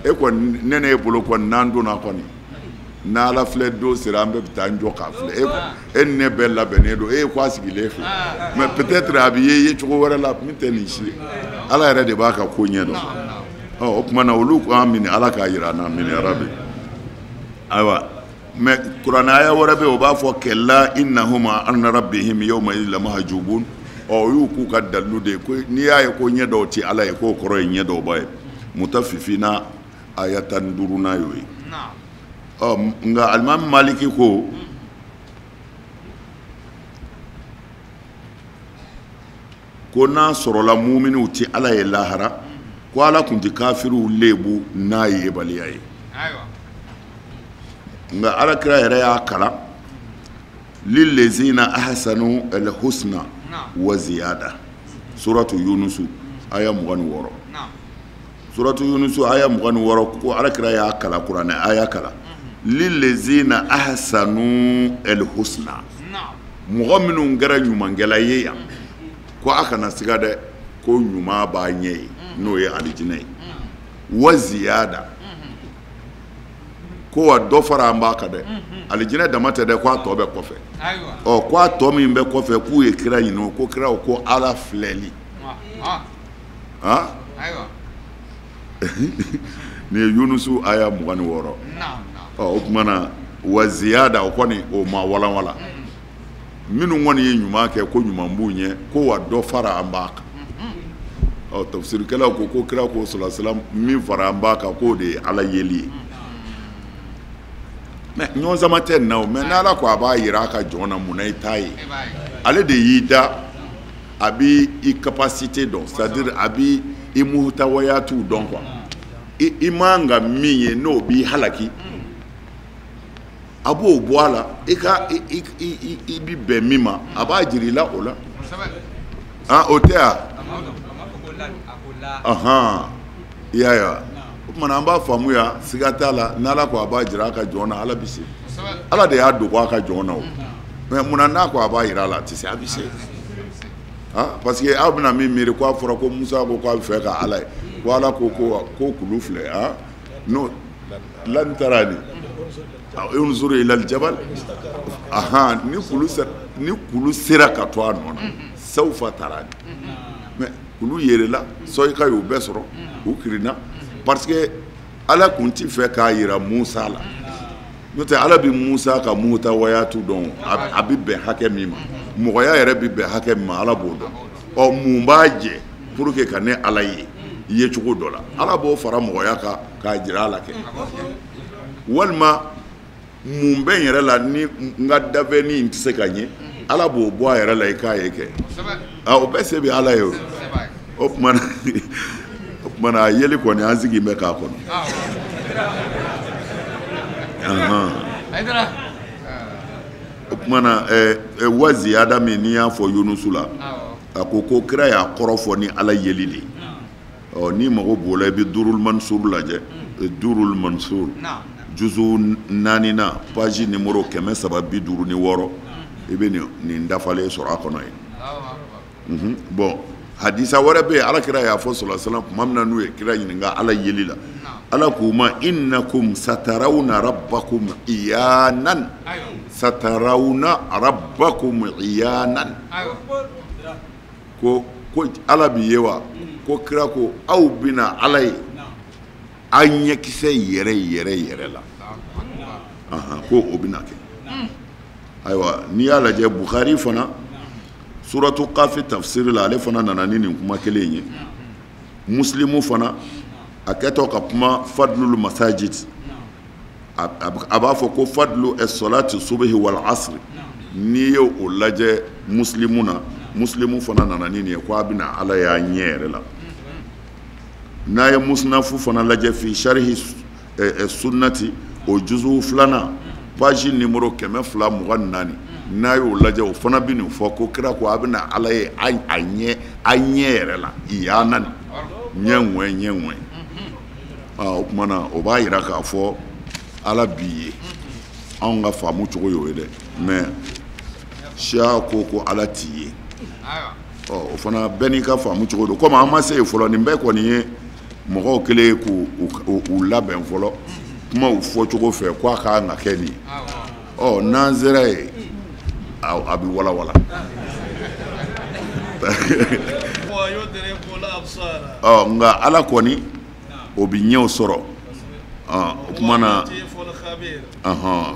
E kɔni ne n'e bolo kɔni n'an donna kɔni n'Ala filɛ don sera an bɛɛ bɛ taa n jɔ k'a filɛ, e ni ne bɛɛ labɛnnen don, e ye ko a sigilen filɛ, mais peut-être a bɛ ye cogo wɛrɛ la min tɛ nin si ye. Ala yɛrɛ de b'a ka ko ɲɛ dɔn. Ɔ o tuma na olu ko an minɛ Ala k'a jira an na minɛ yarabi. Ayiwa, mais kuranɛ aya wɛrɛ bɛ yen o b'a fɔ kalla innahum an rabbihim yawma idhin lamahjubun. Ɔ o y'u k'u ka dalilu de ye ko n'i y'a ye ko ɲɛ dɔw tɛ Ala ye k'o kɔrɔ ye ɲɛ dɔw b'a ye. Mutafifina aya 15 y'o ye. Ɔ nka alimami Maliki ko ko n'a sɔrɔla muminiw tɛ Ala ye lahara, ko Ala tun tɛ kafiriw lebu n'a yebaliya ye. Nka Ala kira yɛrɛ y'a kalan lillezina ahsanu alhusna wa ziyada, suratu Yunusu aya 26. Suratu Yunusu aya 26 ko Ala kira y'a kalan kuranɛ aya kalan lillezina ahsanu alhusna, mɔgɔ minnu kɛra ɲumankɛla ye yan ko a kana siga dɛ, ko ɲuman b'a ɲɛ ye n'o ye alijinɛ ye, wa ziyada ko wa dɔ fara an b'a kan dɛ, alijinɛ dama tɛ dɛ, ko a tɔ bɛ kɔfɛ. Ɔ ko a tɔ min bɛ kɔfɛ k'u ye kira ɲini, ko kira ko Ala filɛli. Nin ye Yunusu aya 26. Ɔ o tuma na wa ziyada o kɔni o ma walanwalan. Minnu kɔni ye ɲuman kɛ ko ɲuman b'u ɲɛ ko wa dɔ fara an b'a kan. Ɔ tafsirikɛlaw ko ko kira ko sallallahu alaihi wasallam min fara an b'a kan k'o de ye Ala yeli ye. Mais ɲɔgɔn sama tɛ nin na o, mais n'Ala ko a b'a yira a ka jɔn na mun na i t'a ye? Ale de y'i da, a b'i i capacité dɔn, c'est à dire a b'i i muhtawayatu dɔn quoi. I man ka min ye n'o b'i halaki, a b'o bɔ a la, i ka i bi bɛn min ma, a b'a jira i la o la. Ah, o tɛ wa? Ahan, i y'a ye wa? O tuma na an b'a faamuya siga t'a la, n'Ala ko a b'a jira a ka jɔn na, Ala bɛ se. Ala de y'a dogo a ka jɔn na o. Mais munna n'a ko a b'a jira a la, a tɛ se, a bɛ se. Ah, parce que aw bɛna min miiri ko a fɔra ko Musa ko k'a bɛ fɛ ka Ala ye, ko Ala ko ko kulu filɛ, ah non, lan tarani unzur ila aljabal, ahan, ni kulu sera ka to a nɔ na, sawfa tarani. Mais kulu yɛlɛla, sɔyika y'u bɛɛ sɔrɔ, u kirinna, parce que Ala kun ti fɛ k'a yira Musa la. N'o tɛ Ala bɛ Musa ka mutawayatu dɔn, a bɛ bɛn hakɛ min ma, mɔgɔya yɛrɛ bɛ bɛn hakɛ min ma, Ala b'o dɔn. Ɔ mun b'a jɛ pour que ka ne Ala ye yecogo dɔ la, Ala b'o fara mɔgɔya kan k'a jira a la kɛ. Walima mun bɛ n yɛrɛ la ni n ka dafɛnni in tɛ se ka ɲɛ, Ala b'o bɔ a yɛrɛ la i k'a ye kɛ. Ah, o bɛɛ se bɛ Ala ye o. O tuma na a yeli kɔni an sigi bɛ k'a kɔnɔ. O tuma na wa ziyada min n'i y'a fɔ Yunusu la, a ko ko kira y'a kɔrɔ fɔ ni Ala yeli de ye. Ɔ n'i mago b'o la i bɛ Durul Mansur lajɛ, Durul Mansur juzu 4nan page numéro 356, i bɛ nin dafalen sɔrɔ a kɔnɔ yen. Bon, hadisa wɛrɛ bɛ yen, Ala kira y'a fɔ sallallahu alaihi wasallam tuma min na n'u ye kira ɲininka Ala yeli la, Ala k'u ma innakum satarawna rabbakum iyanan, satarawna rabbakum iyanan, ko Ala b'i ye wa? Ko kira ko aw bɛna Ala ye a ɲɛkisɛ yɛrɛ yɛrɛ yɛrɛ la. Ko o bɛna kɛ. Ayiwa, n'i y'a lajɛ Bukhari fana suratu Kafi tafsiri la, ale fana nana ni nin kuma kelen ye. Muslimu fana a kɛtɔ ka kuma fadlul masajid, a b'a fɔ ko fadlu as-salati subhi wal asri. N'i ye o lajɛ Muslimu na, Muslimu fana nana ni nin ye ko a bɛna Ala y'a ɲɛ yɛrɛ la. N'a ye Musnafu fana lajɛ fi sharhi sunnati, o juzu 2nan page numéro 224, n'a y'o lajɛ o fana bɛ nin fɔ ko kira ko a bɛna Ala ye a ɲɛ yɛrɛ la, iyanan, ɲɛ ŋwɛ ɲɛ ŋwɛ. O tuma na o b'a yira k'a fɔ Ala b'i ye. Anw ka faamu cogo y'o ye dɛ, mais siya ko ko Ala t'i ye. Ɔ o fana bɛɛ n'i ka faamu cogo don. Komi an ma se yen fɔlɔ, nin bɛɛ kɔni ye mɔgɔw kɛlen k'u labɛn fɔlɔ kumaw fɔcogo fɛ ko a ka kan ka kɛ nin ye. Ɔ n'an sera yen a bɛ walawala. Ɔ nka Ala kɔni o bɛ ɲɛw sɔrɔ. O tuma na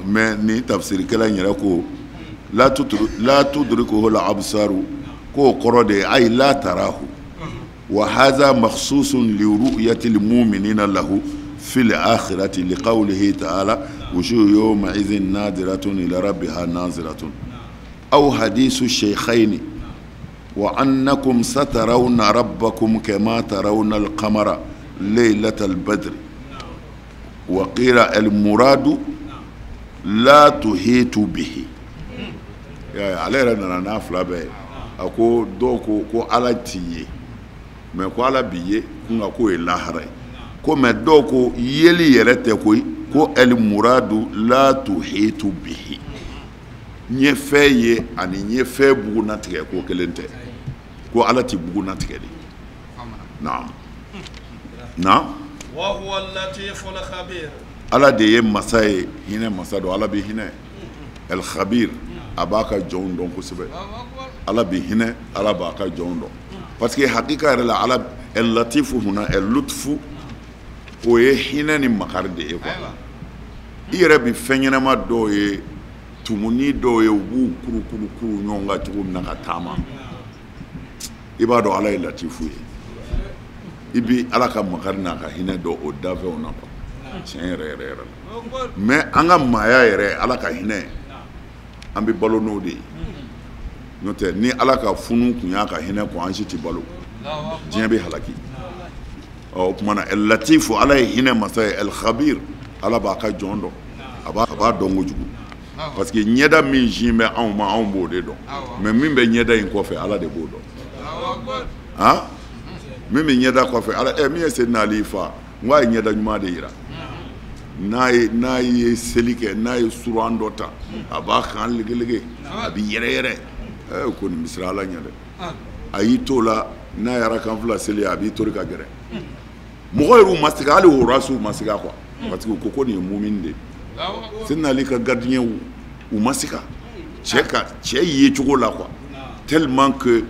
mais nin tafsirikɛla in yɛrɛ ko la tudrikuhu al-absaru, k'o kɔrɔ de ye ayi la tarahu wa hadha makhsusun li ru'yati al-mu'minina lahu fil akhirati li qawlihi ta'ala wujuhu yawma idhin nadiratun ila rabbiha naziratun aw hadithu shaykhaini wa annakum satarawna rabbakum kama tarawna al-qamara laylatal badri wa qila al-muradu la tuhitu bihi. Ale yɛrɛ nana n'a fila bɛɛ ye. A ko dɔw ko ko Ala t'i ye, mais ko Ala b'i ye, nka k'o ye lahara ye. Ko mais dɔw ko yeli yɛrɛ tɛ koyi, ko el muradu la tuhitu bihi, ɲɛfɛ ye ani ɲɛfɛ bugunnatigɛ ko kelen tɛ, ko Ala ti bugunnatigɛ de. Naam naam. Wa huwa al-latiful khabir. Ala de ye masa ye, hinɛ masa don, Ala bɛ hinɛ. El khabir, a b'a ka jɔnw dɔn kosɛbɛ. Ala bɛ hinɛ, Ala b'a ka jɔnw dɔn. Parce que hakika yɛrɛ la, Ala el latifu huna el lutfu, o ye hinɛ ni makari de ye quoi. I yɛrɛ bɛ fɛn ɲɛnama dɔw ye Tumuni dɔw ye u b'u kuru kuru kuru ɲɔgɔn kan cogo min na ka taama, i b'a dɔn Ala ye latifu ye. I bi Ala ka makari n'a ka hinɛ dɔn o dafɛnw na quoi, tiɲɛ yɛrɛ yɛrɛ yɛrɛ la. Mais an ka maaya yɛrɛ, Ala ka hinɛ, an bɛ balo n'o de ye. N'o tɛ, ni Ala ka funu kun y'a ka hinɛ kun, an si tɛ balo, diɲɛ bɛ halaki. Ɔ, o tuma na, latifu, Ala ye hinɛ masa ye. El khabir, Ala b'a ka jɔn dɔn, a b'a dɔn kojugu. Parce que ɲɛda min sin bɛ anw ma, anw b'o de dɔn. Mais min bɛ ɲɛda in kɔfɛ, Ala de b'o dɔn. Han, min bɛ ɲɛda kɔfɛ, Ala. Ɛ, min ye Seydina Ali fa, n ko a ye ɲɛda ɲuman de yira. N'a ye seli kɛ, n'a ye suran dɔ ta, a b'a kan legelege, a bɛ yɛrɛ yɛrɛ. Ɛ, ko nin bɛ siran Ala ɲɛ dɛ. A y'i t'o la, n'a ye arakan fila seli, a b'i tori ka gɛrɛ. Mɔgɔ yɛrɛw ma siga, hali horasiw ma siga quoi, parce que u ko ko nin ye mumini de ye. Seydina Ali ka gardien u ma siga cɛ ka cɛ ye cogo la quoi, tellement que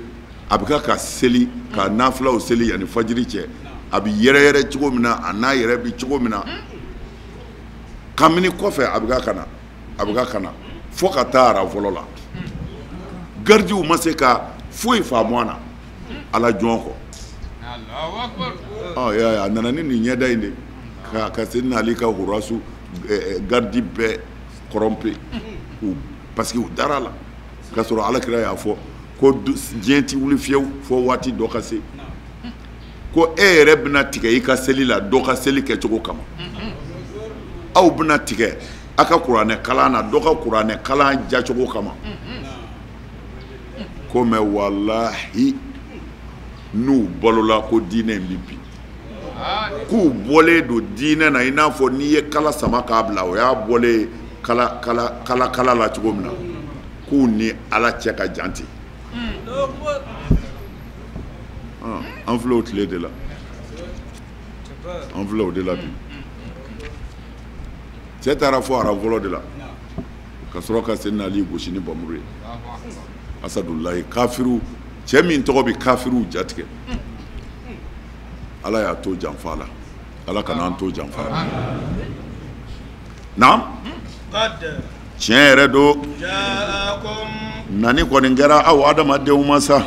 a bɛ ka seli ka nafilaw seli yanni fajiri cɛ, a bɛ yɛrɛ yɛrɛ cogo min na, a n'a yɛrɛ bɛ cogo min na, kamini kɔfɛ a bɛ ka na, a bɛ ka na fo ka taa aran fɔlɔ la. Gardiw ma se ka foyi faamu a na, Ala jɔn kɔ. Ɔ, y'a ye, a nana ni nin ɲɛda in de ka Seydina Ali ka horasu gardi bɛɛ kɔrɔnpe, parce que u dara la. K'a sɔrɔ Ala kira y'a fɔ ko diɲɛ ti wuli fiyewu fo waati dɔ ka se, ko e yɛrɛ bɛna tigɛ i ka seli la dɔ ka seli kɛcogo kama. Aw bɛna tigɛ a ka kuranɛ kalan na dɔ ka kuranɛ kalan jacogo kama. Ko mɛ walahi, n'u balola ko diinɛ in bɛ bin. K'u bɔlen don diinɛ na, i n'a fɔ n'i ye kala sama k'a bila, o y'a bɔlen kala kala kala kala la cogo min na, k'u ni Ala cɛ ka jan ten. An filɛ o tile de la, an filɛ o de la bi. Cɛ taara fɔ aran fɔlɔ de la ka sɔrɔ ka Seydina Ali gosi ni bamuru ye. Asadulayi, kafiru cɛ min tɔgɔ bɛ kafiruw jatigɛ, Ala y'a to janfa la. Ala kana an to janfa la. Naam, tiɲɛ yɛrɛ don, nani kɔni kɛra aw adamadenw ma sa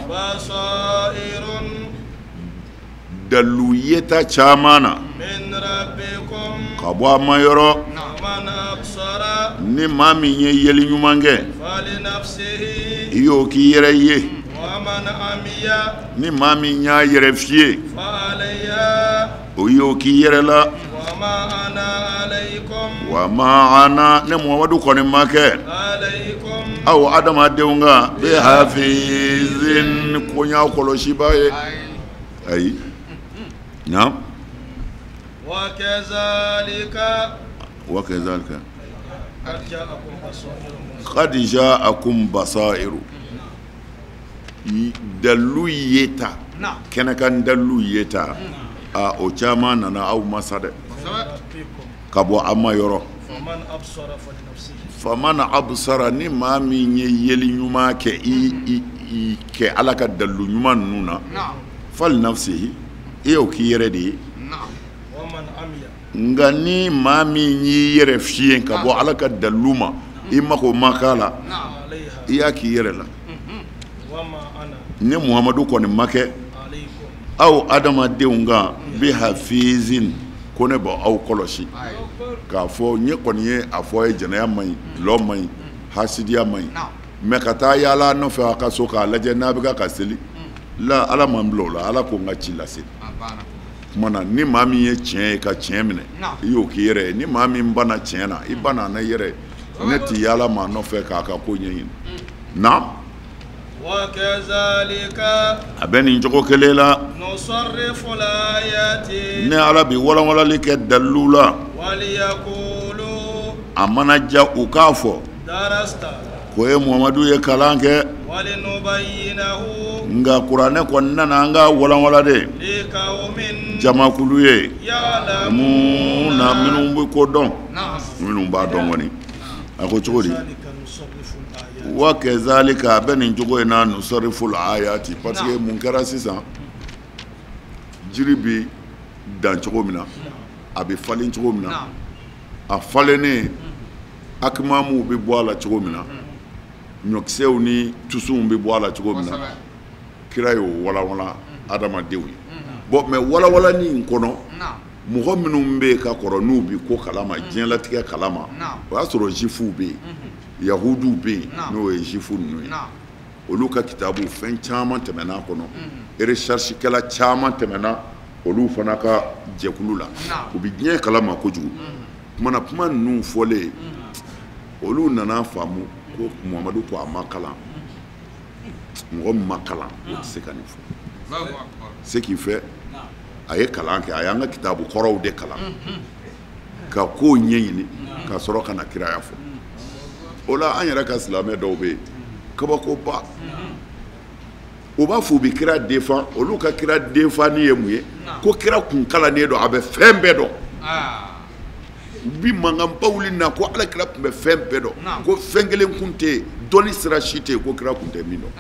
dalu yeta caman na ka bɔ a ma yɔrɔ. Ni maa min ye yeli ɲuman kɛ, i y'o k'i yɛrɛ ye. Ni maa min y'a yɛrɛ fiyɛ, o y'o k'i yɛrɛ la. Wa ma ana, ne Muhamadu kɔni ma kɛ aw adamadenw kan bi hafizin, ko n y'a kɔlɔsiba ye. Ayi, naam. Wa kazalika, wa kazalika qad ja'akum basairu. Dalu yeta, kɛnɛkan dalu yeta, a o caman nana aw ma sa dɛ, ka bɔ a ma yɔrɔ. Faman absara, ni maa min ye yeli ɲuman kɛ, i kɛ Ala ka dalu ɲuman ninnu na, fal nafsihi, i y'o k'i yɛrɛ de ye. Nka ni maa min y'i yɛrɛ fiyɛ ka bɔ Ala ka dalu ma, i mako ma k'a la, i y'a k'i yɛrɛ la. Ne Muhamadu kɔni ma kɛ aw adamadenw kan bi hafizin, ko ne b'aw kɔlɔsi k'a fɔ n ye kɔni ye a fɔ ye jɛnɛya man ɲi, dɔlɔ man ɲi, hasidiya man ɲi, mɛ ka taa yaala nɔfɛ a ka so k'a lajɛ n'a bɛ ka seli la, Ala m'an bila o la. Ala ko n ka ci lase. Tuma na, ni maa min ye tiɲɛ ye ka tiɲɛ minɛ, i y'o k'i yɛrɛ ye. Ni maa min banna tiɲɛ na, i banna n'a yɛrɛ ye. Ne tɛ yaala maa nɔfɛ k'a ka ko ɲɛɲini. Naam. A bɛ nin cogo kelen la, ne Ala bi walanwalali kɛ dalilu la. A mana ja u k'a fɔ ko ye Muhamadu ye kalan kɛ, nka kuranɛ kɔni nana an ka walanwala de jamakulu ye mun na, minnu bɛ ko dɔn, minnu b'a dɔn kɔni. A ko cogo di? Wa kazalika, a bɛ nin cogo in na, nusariful ayati. Parce que mun kɛra sisan, jiri bɛ dan cogo min na, a bɛ falen cogo min na, a falennen Akimamuw bɛ bɔ a la cogo min na, ɲɔkisɛw ni tusunw bɛ bɔ a la cogo min na, kira y'o walawala adamadenw ye. Bon, mais walawalani in kɔnɔ, mɔgɔ minnu bɛ yen ka kɔrɔ n'u bɛ ko kalama, diɲɛlatigɛ kalama, o y'a sɔrɔ zifuw bɛ yen, yahudiw bɛ yen, n'o ye zifu ninnu ye, olu ka kitabu fɛn caman tɛmɛna a kɔnɔ, recherche kɛla caman tɛmɛna olu fana ka jɛkulu la, u bɛ diɲɛ kalama kojugu. Kumana kuma ninnu fɔlen, olu nana faamu ko Muhamadu ko a ma kalan, mɔgɔ min ma kalan o tɛ se ka nin fɔ. Ce qui fait a ye kalan kɛ, a y'an ka kitabu kɔrɔw de kalan ka kow ɲɛɲini ka sɔrɔ ka na kiraya fɔ. O la an yɛrɛ ka silamɛ dɔw bɛ yen, kabakoba, u b'a fɔ u bɛ kira defan, olu ka kira defanni ye mun ye? Ko kira kun kalannen don, a bɛ fɛn bɛɛ dɔn. U bi mankanba wuli na ko ala kira tun bɛ fɛn bɛɛ dɔn, ko fɛn kelen kun tɛ yen, dɔnni sira si tɛ yen ko kira kun tɛ min dɔn.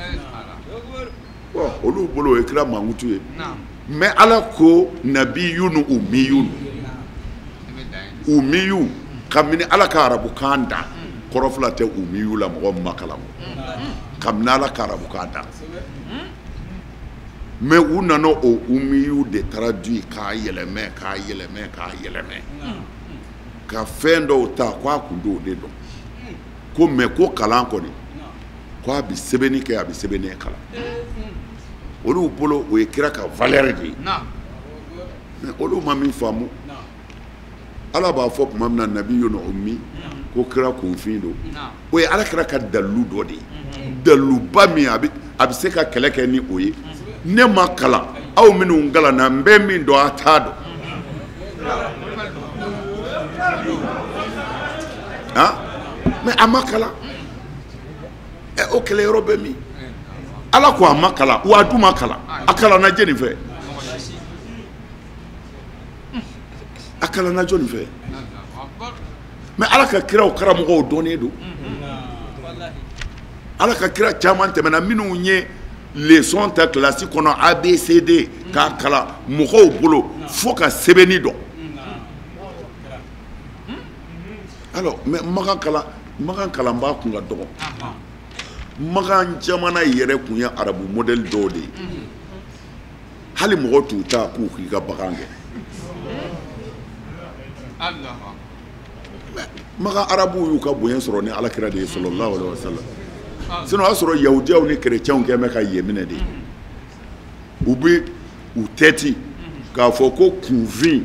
Bon, olu bolo o ye kira mankutu ye. Mais ala ko nabiyun umiyun, umiyu kabini ala ka arabukan da, kɔrɔ fila tɛ umiyu la, mɔgɔ min ma kalan, kabini ala ka arabukan da. Mais u nana o umiyu de traduit k'a yɛlɛmɛ k'a yɛlɛmɛ k'a yɛlɛmɛ ka fɛn dɔw ta k'a kun t'o de dɔn, ko mais ko kalan kɔni k'a bɛ sɛbɛnni kɛ, a bɛ sɛbɛnni kalan. Olu bolo o ye kira ka valeur de ye. Mais olu ma min faamu, ala b'a fɔ tuma min na nabiyun ummi, ko kira kunfin don, o ye ala kira ka dalilu dɔ de ye, daliluba min a bɛ se ka kɛlɛ kɛ ni o ye. Ne ma kalan, aw minnu kalanna n bɛ min dɔn a t'a dɔn. Han, mais a ma kalan, ɛ o kɛlɛ yɔrɔ bɛ min? Ala ko a ma kalan, wa a dun ma kalan, a kalanna jɔnni fɛ? A kalanna jɔnni fɛ? Mais ala ka kiraw karamɔgɔw dɔnnen don. Ala ka kira caman tɛmɛna minnu ye leçon ta kilasi kɔnɔ ABCD k'a kalan mɔgɔw bolo fo ka sɛbɛnni dɔn. Alors, mais Makan kalan, Makan kalanbaa kun ka dɔgɔ. Makan jamana yɛrɛ kun ye arabu modèle dɔw de ye. Hali mɔgɔ t'u ta k'u k'i ka bagan kɛ. Makan arabuw y'u ka bonya sɔrɔ ni ala kira de ye sallallahu alaihi wa sallam. Sinon o y'a sɔrɔ yahudiyaw ni chrétiens kɛn bɛ ka yen minɛ de. U bɛ u tɛti k'a fɔ ko kunfin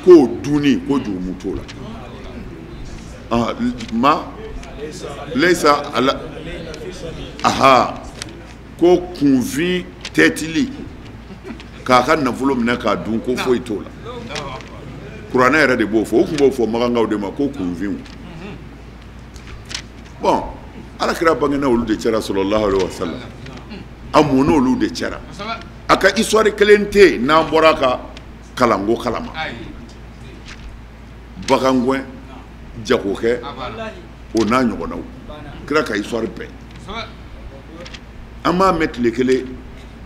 k'o dunni ko jurumu t'o la. Ma laysa ala aha, ko kunfin tɛtili k'a ka nafolo minɛ k'a dun ko foyi t'o la. Kuranɛ yɛrɛ de b'o fɔ, o tun b'o fɔ makankaw de ma ko kunfinw. Bon, ala kira bangena olu de cɛra sallallahu alaihi wa sallam, a mɔnna olu de cɛra. A ka histoire kelen tɛ yen n'an bɔra ka kalanko kalama. Bagangɛn, jagokɛ, o n'a ɲɔgɔnnaw, kira ka histoire bɛɛ. An m'a mɛn tile kelen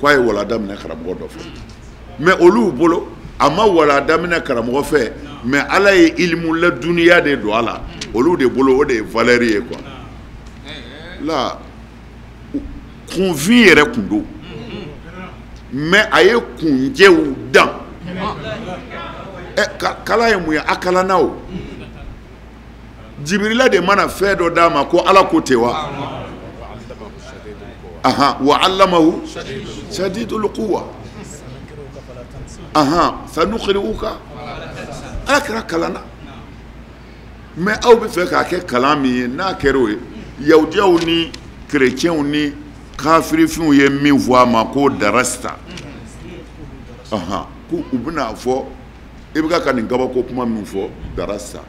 k'a ye wala daminɛ karamɔgɔ dɔ fɛ. Mais olu bolo a ma wala daminɛ karamɔgɔ fɛ, mais ala ye ilimu laduniya de don a la, olu de bolo o de ye valeur ye quoi. La kunfin yɛrɛ kun don, mais a ye kunjɛw dan. Ɛ kalan ye mun ye? A kalanna o. Jibirila de mana fɛn dɔ d'a ma ko ala ko ten wa? Ahan, wa allamahu shadidul quwa. Ahan, sanuqri'uka. Ala kira kalanna. Mais aw bɛ fɛ k'a kɛ kalan min ye, n'a kɛra o ye, yahudiyaw ni chrétiens ni kafirifinw ye min fɔ a ma ko darasta. Ahan, ko u bɛna fɔ i bɛ ka nin kabako kuma min fɔ darasta,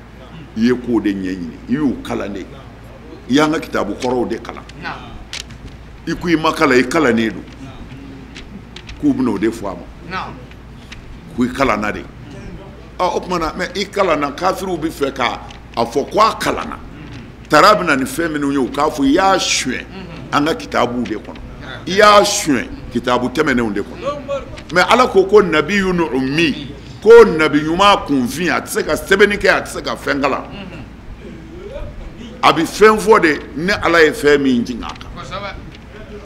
i ye k'o de ɲɛɲini, i y'u kalan de, i y'an ka kitabu kɔrɔw de kalan, i ko i ma kalan, i kalannen don, k'u bɛna o de fɔ a ma, ko i kalanna de. Ɔ o tuma na, mais i kalanna, kafiriw bɛ fɛ ka a fɔ ko a kalanna. Tara bɛ na ni fɛn minnu ye, u k'a fɔ i y'a suɲɛ an ka kitabuw de kɔnɔ, i y'a suɲɛ kitabu tɛmɛnenw de kɔnɔ. Mais ala ko ko nabiyun ummi, ko nabi ɲuman kunfin, a tɛ se ka sɛbɛnni kɛ, a tɛ se ka fɛn kalan. A bɛ fɛn fɔ de ni Ala ye fɛn min jigin a kan.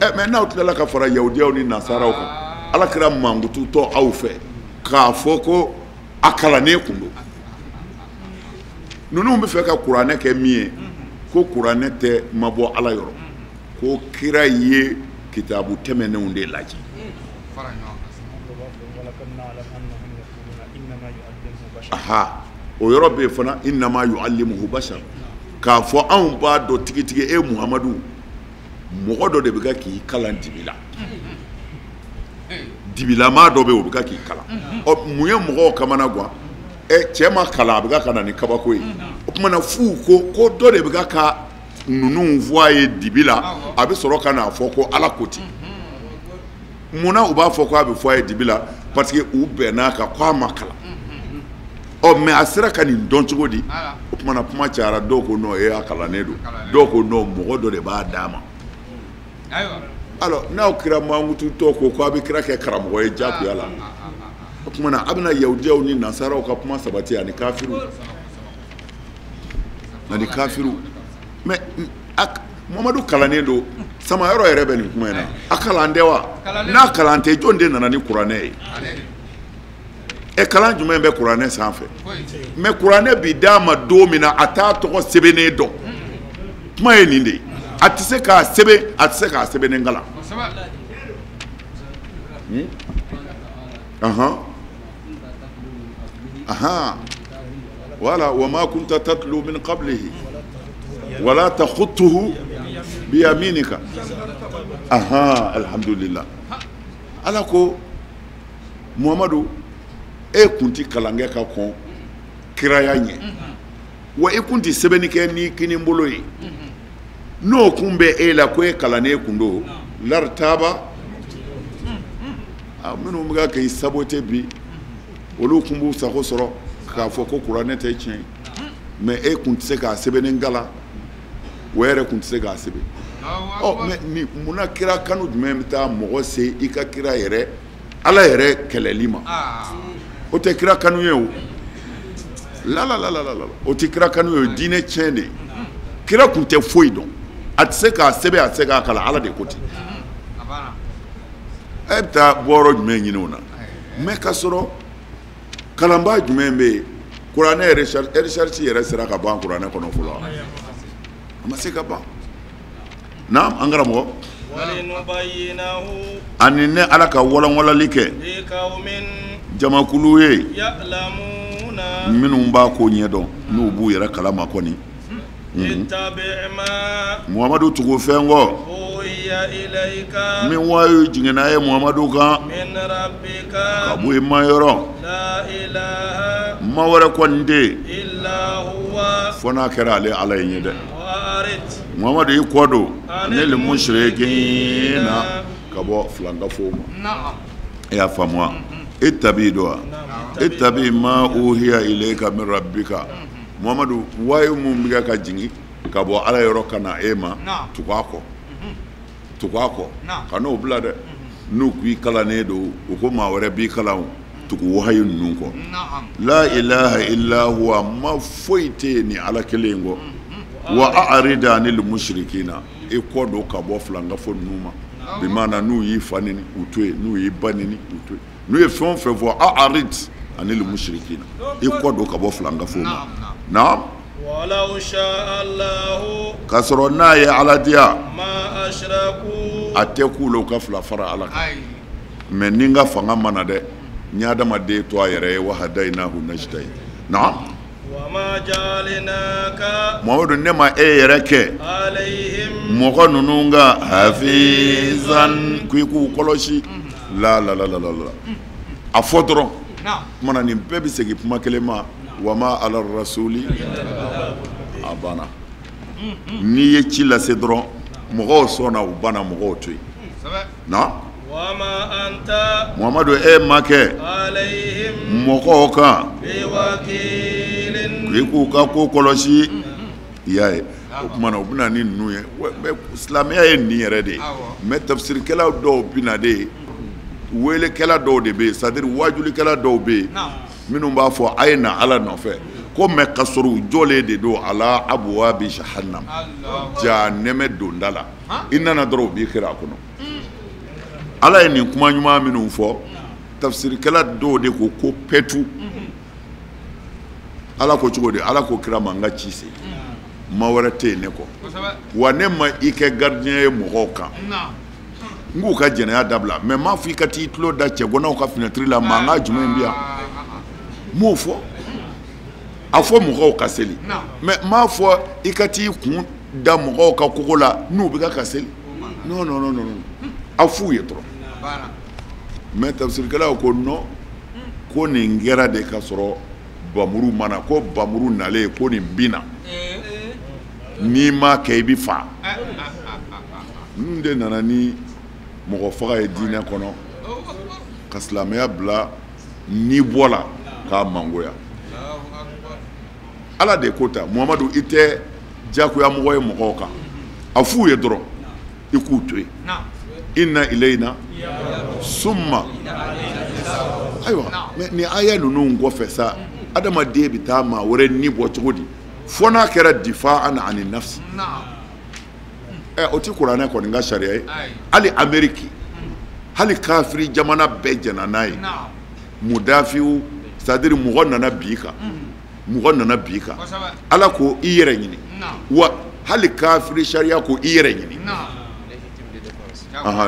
Ɛ mais n'aw tilala ka fara yahudiyaw ni nasaraw kan, Ala kira mankutu tɔ aw fɛ k'a fɔ ko a kalannen kun don. Ninnu bɛ fɛ ka kuranɛ kɛ min ye, ko kuranɛ tɛ ma bɔ Ala yɔrɔ, ko kira ye kitabu tɛmɛnenw de lajɛ. Aha, o yɔrɔ bɛ yen fana, innama yu'allimuhu bashar, k'a fɔ anw b'a dɔn tigitigi e Muhamadu mɔgɔ dɔ de bɛ ka k'i kalan dibi la, dibilamaa dɔ bɛ yen o bɛ ka k'i kalan. Ɔ mun ye mɔgɔw kamana gan? Ɛ cɛ ma kalan, a bɛ ka na ni kabako ye. O tuma na f'u ko dɔ de bɛ ka ninnu fɔ a ye dibi la, a bɛ sɔrɔ ka n'a fɔ ko Ala ko ten. Munna u b'a fɔ ko a bɛ fɔ a ye dibi la? Parce que u bɛnn'a kan k'a ma kalan. Ɔ mais a sera ka nin dɔn cogo di? O tuma na kuma cayara, dɔw ko non e y'a kalannen don, dɔw ko non mɔgɔ dɔ de b'a d'a ma. Alors n'aw kira mankutu tɔ ko a bɛ kira kɛ karamɔgɔ ye diyagoya la, o tuma na a bɛna yahudiyaw ni nasaraw ka kuma sabati ani kafiriw, ani kafiriw. Mais Mamadu kalannen don, samayɔrɔ yɛrɛ bɛ nin kuma in na, a kalan tɛ wa? N'a kalan tɛ, jɔn de nana ni kuranɛ ye? Ɛ kalan jumɛn bɛ kuranɛ sanfɛ? Mais kuranɛ bi d'a ma don min na, a t'a tɔgɔ sɛbɛnnen dɔn. Kuma ye nin de ye, a tɛ se k'a sɛbɛn, a tɛ se k'a sɛbɛnnen kalan. Ahan ahan, voilà, wa ma kunta tatlu min qablihi wala takhutuhu biyaminika. Ahan, alhamdulillah. Ala ko Muhamadu, e kun ti kalan kɛ ka kɔn kiraya ɲɛ, wa e kun ti sɛbɛnni kɛ n'i kinin bolo ye. N'o kun bɛ e la ko e kalannen kun don, lartaba. Minnu bɛ ka k'i saboter bi, olu kun b'u sago sɔrɔ k'a fɔ ko kuranɛ tɛ tiɲɛ ye, mais e kun tɛ se k'a sɛbɛnni kalan, o yɛrɛ kun tɛ se k'a sɛbɛn. Ɔ mais ni munna kira kanu jumɛn bɛ taa mɔgɔ se i ka kira yɛrɛ Ala yɛrɛ kɛlɛli ma? O tɛ kira kanu ye o. La la la la la, o tɛ kira kanu ye, o ye diinɛ tiɲɛ de ye. Kira kun tɛ foyi dɔn, a tɛ se k'a sɛbɛn, a tɛ se k'a kalan, Ala de ko ten. E bɛ taa bɔyɔrɔ jumɛn ɲini o na? Mais k'a sɔrɔ kalanbaa jumɛn bɛ yen? Kuranɛ recherche yɛrɛ sera ka ban kuranɛ kɔnɔ fɔlɔ, a ma se ka ban. Naam, an karamɔgɔ. Ani ne Ala ka walanwalali kɛ jamakulu ye minnu b'a ko ɲɛdɔn, n'u b'u yɛrɛ kalama kɔni. Muhamadu tugu fɛn kɔ min wayu jiginna ye Muhamadu kan ka bɔ i ma yɔrɔ, ma wɛrɛ kɔni tɛ yen fo n'a kɛra ale Ala ye dɛ. Muhamadu i kɔ don ne le mushrikina ka bɔ filankafow ma. E y'a faamu wa? Ittabi don wa? Ittabi ma uhiya ilayka min rabbika. Muhamadu, wayu mun bɛ ka jigin ka bɔ Ala yɔrɔ ka na e ma, tugu a kɔ, tugu a kɔ, ka n'o bila dɛ. N'u k'i kalannen don, u ko maa wɛrɛ b'i kalan o, tugu wahayu ninnu kɔ. La ilaha illa huwa, ma foyi tɛ yen ni Ala kelen kɔ. Wa a'rid anil mushrikina, i kɔ don ka bɔ filankafo ninnu ma. Bi maana n'u y'i fa neni, u to yen, n'u y'i ba neni, u to yen, n'u ye fɛn o fɛn fɔ, a'rid anil mushrikina, i kɔ don ka bɔ filankafo ma. Naam. K'a sɔrɔ n'a ye Ala diya, a tɛ k'u la u ka fila fara Ala kan. Mais ni n ka fanga ma na dɛ, n ye adamaden to a yɛrɛ ye, wa hadayinahu najdayn. Naam. Muhamadu, ne ma e yɛrɛ kɛ mɔgɔ ninnu ka hafizan k'i k'u kɔlɔsi. La la la la la, a fɔ dɔrɔn. Kumana nin bɛɛ bɛ segin kuma kelen ma, wa ma ala rasuli, a banna. N'i ye ci lase dɔrɔn, mɔgɔw sɔnna, u banna, mɔgɔw to yen. Na Muhamadu, e ma kɛ mɔgɔw kan k'i k'u ka ko kɔlɔsi. I y'a ye, o tuma na u bɛna ni ninnu ye. Silamɛya ye nin yɛrɛ de ye. Mais tafsirikɛla dɔw bɛ na de, weelekɛla dɔw de bɛ yen, c'est à dire waajulikɛla dɔw bɛ yen minnu b'a fɔ a ye na Ala nɔfɛ. Ko mais ka sɔrɔ u jɔlen de don ala abwabi jahannam, jahanɛmɛ donda la. I nana dɔrɔn u b'i kɛra a kɔnɔ. Ala ye nin kuma ɲuman minnu fɔ, tafsirikɛla dɔw de ko ko pɛtu. Ala ko cogo di? Ala ko kira ma n ka ci se, maa wɛrɛ tɛ yen ne kɔ, wa ne ma i kɛ gardien ye mɔgɔw kan. N k'u ka jɛnɛya dabila, mais n m'a fɔ i ka t'i tulo da cɛganaw ka fenêtre la, mankan jumɛn bɛ yan? N m'o fɔ. A fɔ mɔgɔw ka seli, mais n m'a fɔ i ka t'i kun da mɔgɔw ka kogo la n'u bɛ ka seli. Non non non non, a f'u ye dɔrɔn. Mais tafsirikɛlaw ko non, ko nin kɛra de ka sɔrɔ bamuru ma na, ko bamuru nalen ko nin binna, n'i m'a kɛ i bɛ fa. Ninnu de nana ni mɔgɔ faga ye diinɛ kɔnɔ, ka silamɛya bila ni bɔ la k'a mangoya. Ala de ko ta, Muhamadu i tɛ diyagoya mɔgɔ ye mɔgɔw kan, a f'u ye dɔrɔn i k'u to yen. Inna ilayna summa. Ayiwa, mais nin aya ninnu kɔfɛ sa, adamaden bɛ taa maa wɛrɛ ni bɔ cogo di fo n'a kɛra difa an ani nafsi? O ti kuranɛ kɔni ka sariya ye. Hali Ameriki, hali kafiri jamana bɛɛ jɛnna n'a ye. Mudafiw, c'est à dire mɔgɔ nana bi i kan, mɔgɔ nana bi i kan, Ala ko i yɛrɛ ɲini. Wa hali kafiri sariya ko i yɛrɛ ɲini.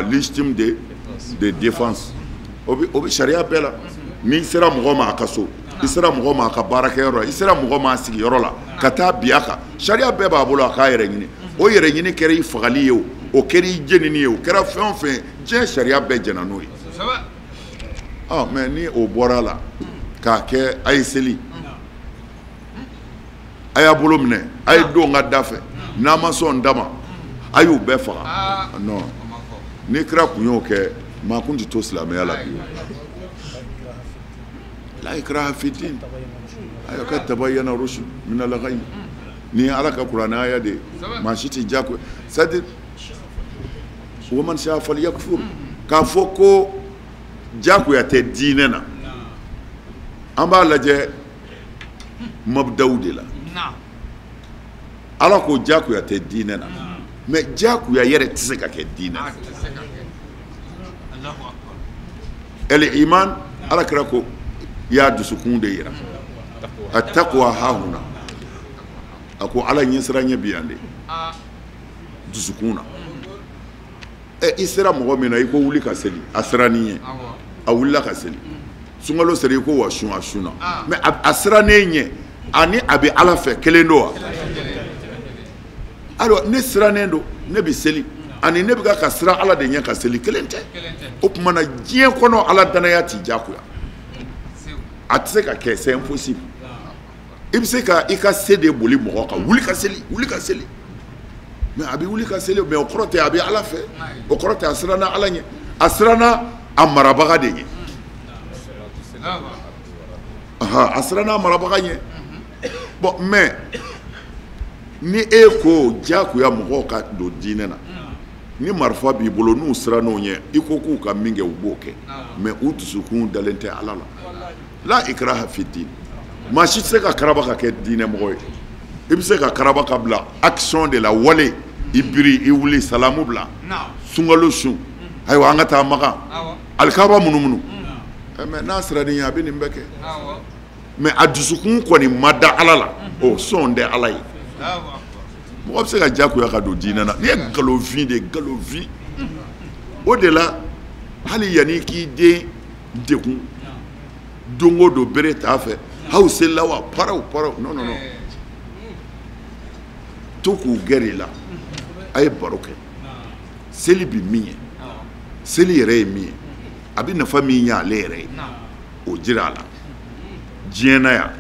Légitime de défense, o bɛ sariya bɛɛ la. N'i sera mɔgɔ ma a ka so, i sera mɔgɔ ma a ka baarakɛyɔrɔ la, i sera mɔgɔ ma a sigiyɔrɔ la, ka taa bi a kan, sariya bɛɛ b'a bolo a k'a yɛrɛ ɲini. O yɛrɛ ɲini kɛra i fagali ye o, o kɛra i jenini ye o, kɛra fɛn o fɛn, diɲɛ sariya bɛɛ jɛnna n'o ye. Mais ni o bɔra a la k'a kɛ a ye seli, a y'a bolo minɛ, a ye don ka da fɛ, n'a ma sɔn da ma, a y'u bɛɛ faga. Non, ni kira kun y'o kɛ, maa kun tɛ to silamɛya la bi. La ikraha fi din, ayiwa ka tabayyana rushd min al-ghayy. Nin ye Ala ka kuranɛ aya de ye, maa si tɛ diyagoya. C'est à dire wa man sha'a falyakfur, k'a fɔ ko diyagoya tɛ diinɛ na, an b'a lajɛ mabdaw de la. Ala ko diyagoya tɛ diinɛ na, mais diyagoya yɛrɛ tɛ se ka kɛ diinɛ na. El iman, Ala kira ko y'a dusukun de yira, a taqwa hahuna, a ko Ala ɲɛsiranɲɛ bi yan de dusukun na. I sera mɔgɔ min na, i ko wuli ka seli, a sirannen ɲɛ, a wulila ka seli. Sunkalo sera, i ko wa sun, a sunna, mais a sirannen ɲɛ ani a bɛ Ala fɛ kelen don wa? Alors ne sirannen don, ne bɛ seli, ani ne bɛ ka siran Ala de ɲɛ ka seli, kelen tɛ. O tuma na diɲɛ kɔnɔ Ala danaya t'i diyagoya, a tɛ se ka kɛ, c'est impossible. I bɛ se ka i ka se de boli mɔgɔ kan, wuli ka seli, wuli ka seli, mais a bɛ wuli ka seli, mais o kɔrɔ tɛ a bɛ Ala fɛ, o kɔrɔ tɛ a siranna Ala ɲɛ, a siranna a marabaga de ɲɛ. A siranna a marabaga ɲɛ. Bon, mais ni e ko diyagoya mɔgɔw ka don diinɛ na, ni marifa b'i bolo n'u sirann'o ɲɛ, i ko k'u ka min kɛ u b'o kɛ, mais u dusukun dalen tɛ Ala la. La ikraha fi din, maa si tɛ se ka karaba ka kɛ diinɛ mɔgɔ ye. I bɛ se ka karaba ka bila action de la, wale, i biri, i wuli, salamu bila, sunkalo sun, ayiwa an ka taa Makan, alikaba munumunu. Mais n'a sirann'i ɲɛ, a bɛ nin bɛɛ kɛ, mais a dusukun kɔni ma da Ala la, o sɔn tɛ Ala ye. Mɔgɔ bɛ se ka diyagoya ka don diinɛ na, nin ye nkalonfin de ye, nkalonfin. O de la hali yanni k'i den degun don o don bere t'a fɛ, aw selila wa, paraw paraw, non non non, to k'u gɛrɛ i la, a ye baro kɛ. Seli bi min ye, seli yɛrɛ ye min ye, a bɛ nafa min ɲɛ ale yɛrɛ ye, o jira a la diɲɛ na yan.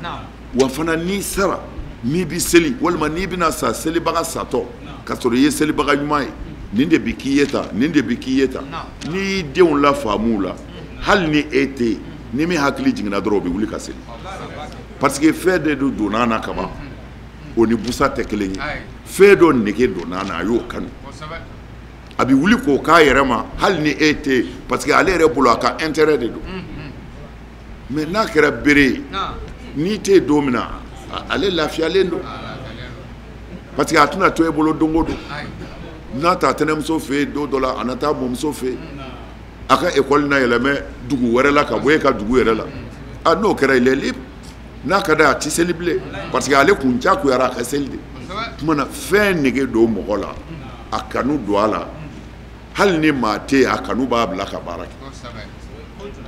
Wa fana n'i sara, n'i bɛ seli, walima n'i bɛna sa selibaga satɔ, ka sɔrɔ i ye selibaga ɲuman ye, nin de bɛ k'i ye tan, nin de bɛ k'i ye tan. N'i y'i denw lafaamu la, hali ni e tɛ yen, ni min hakili jiginna dɔrɔn, o bɛ wuli ka seli, parce que fɛn de donna na kaban, o ni busa tɛ kelen ye. Fɛn dɔ nege donna na, a y'o kanu, a bɛ wuli k'o k'a yɛrɛ ma hali ni e tɛ yen, parce que ale yɛrɛ bolo a ka intérêt de don. Mais n'a kɛra bere ye, n'i tɛ yen don min na, Ale lafiyalen don parce que a tɛna to e bolo don o don. N'a ta tɛnɛmuso fɛ yen don dɔ la, a na taa mɔmuso fɛ yen, a ka ekɔli na yɛlɛmɛ dugu wɛrɛ la ka bɔ e ka dugu yɛrɛ la. A n'o kɛra, il est libre. N'a ka d'a ye, a tɛ seli bilen parce que ale kun jagoyara a ka seli de. Tuma na fɛn nege don mɔgɔ la, a kanu don a la, hali ni maa tɛ yen, a kanu b'a bila ka baara kɛ.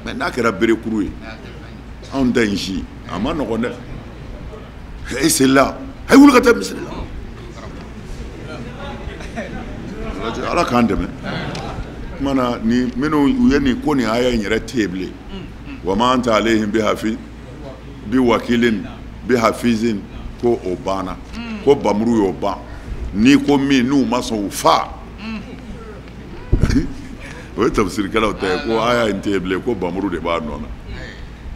Mais n'a kɛra berekuru ye, anw ta in si a ma nɔgɔn dɛ. E selila, a ye wuli ka taa misiri la. Ala k'an dɛmɛ. Tuma na ni minnu u ye nin ko nin aya in yɛrɛ tɛ yen bilen. Wa ma anta alayhim bi hafi bi wakilin bi hafizin, ko o banna, ko bamuru y'o ban. N'i ko min n'u ma sɔn, u fa. O ye tafsirikɛlaw ta ye, ko aya in tɛ yen bilen, ko bamuru de b'a nɔ na.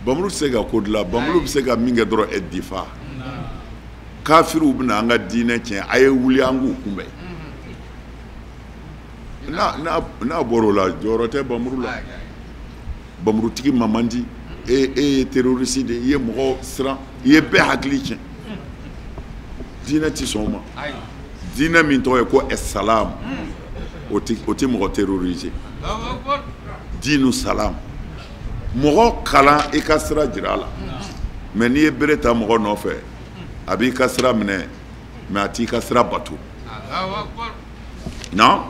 Bamuru tɛ se ka ko dilan, bamuru bɛ se ka min kɛ dɔrɔn, difa. Kafiriw bɛna an ka diinɛ tiɲɛ, a ye wuli an k'u kunbɛn. N'a bɔra o la, jɔyɔrɔ tɛ bamuru la. Bamurutigi ma man di. E ye terroriste de ye, i ye mɔgɔ siran, i ye bɛɛ hakili tiɲɛ. Diinɛ tɛ sɔn o ma. Diinɛ min tɔgɔ ye ko salam, o tɛ mɔgɔ terroriser. Diinu salam, mɔgɔ kalan i ka sira jira a la. Mais n'i ye bere ta mɔgɔ nɔfɛ, a b'i ka sira minɛ, mais a t'i ka sira bato. Non.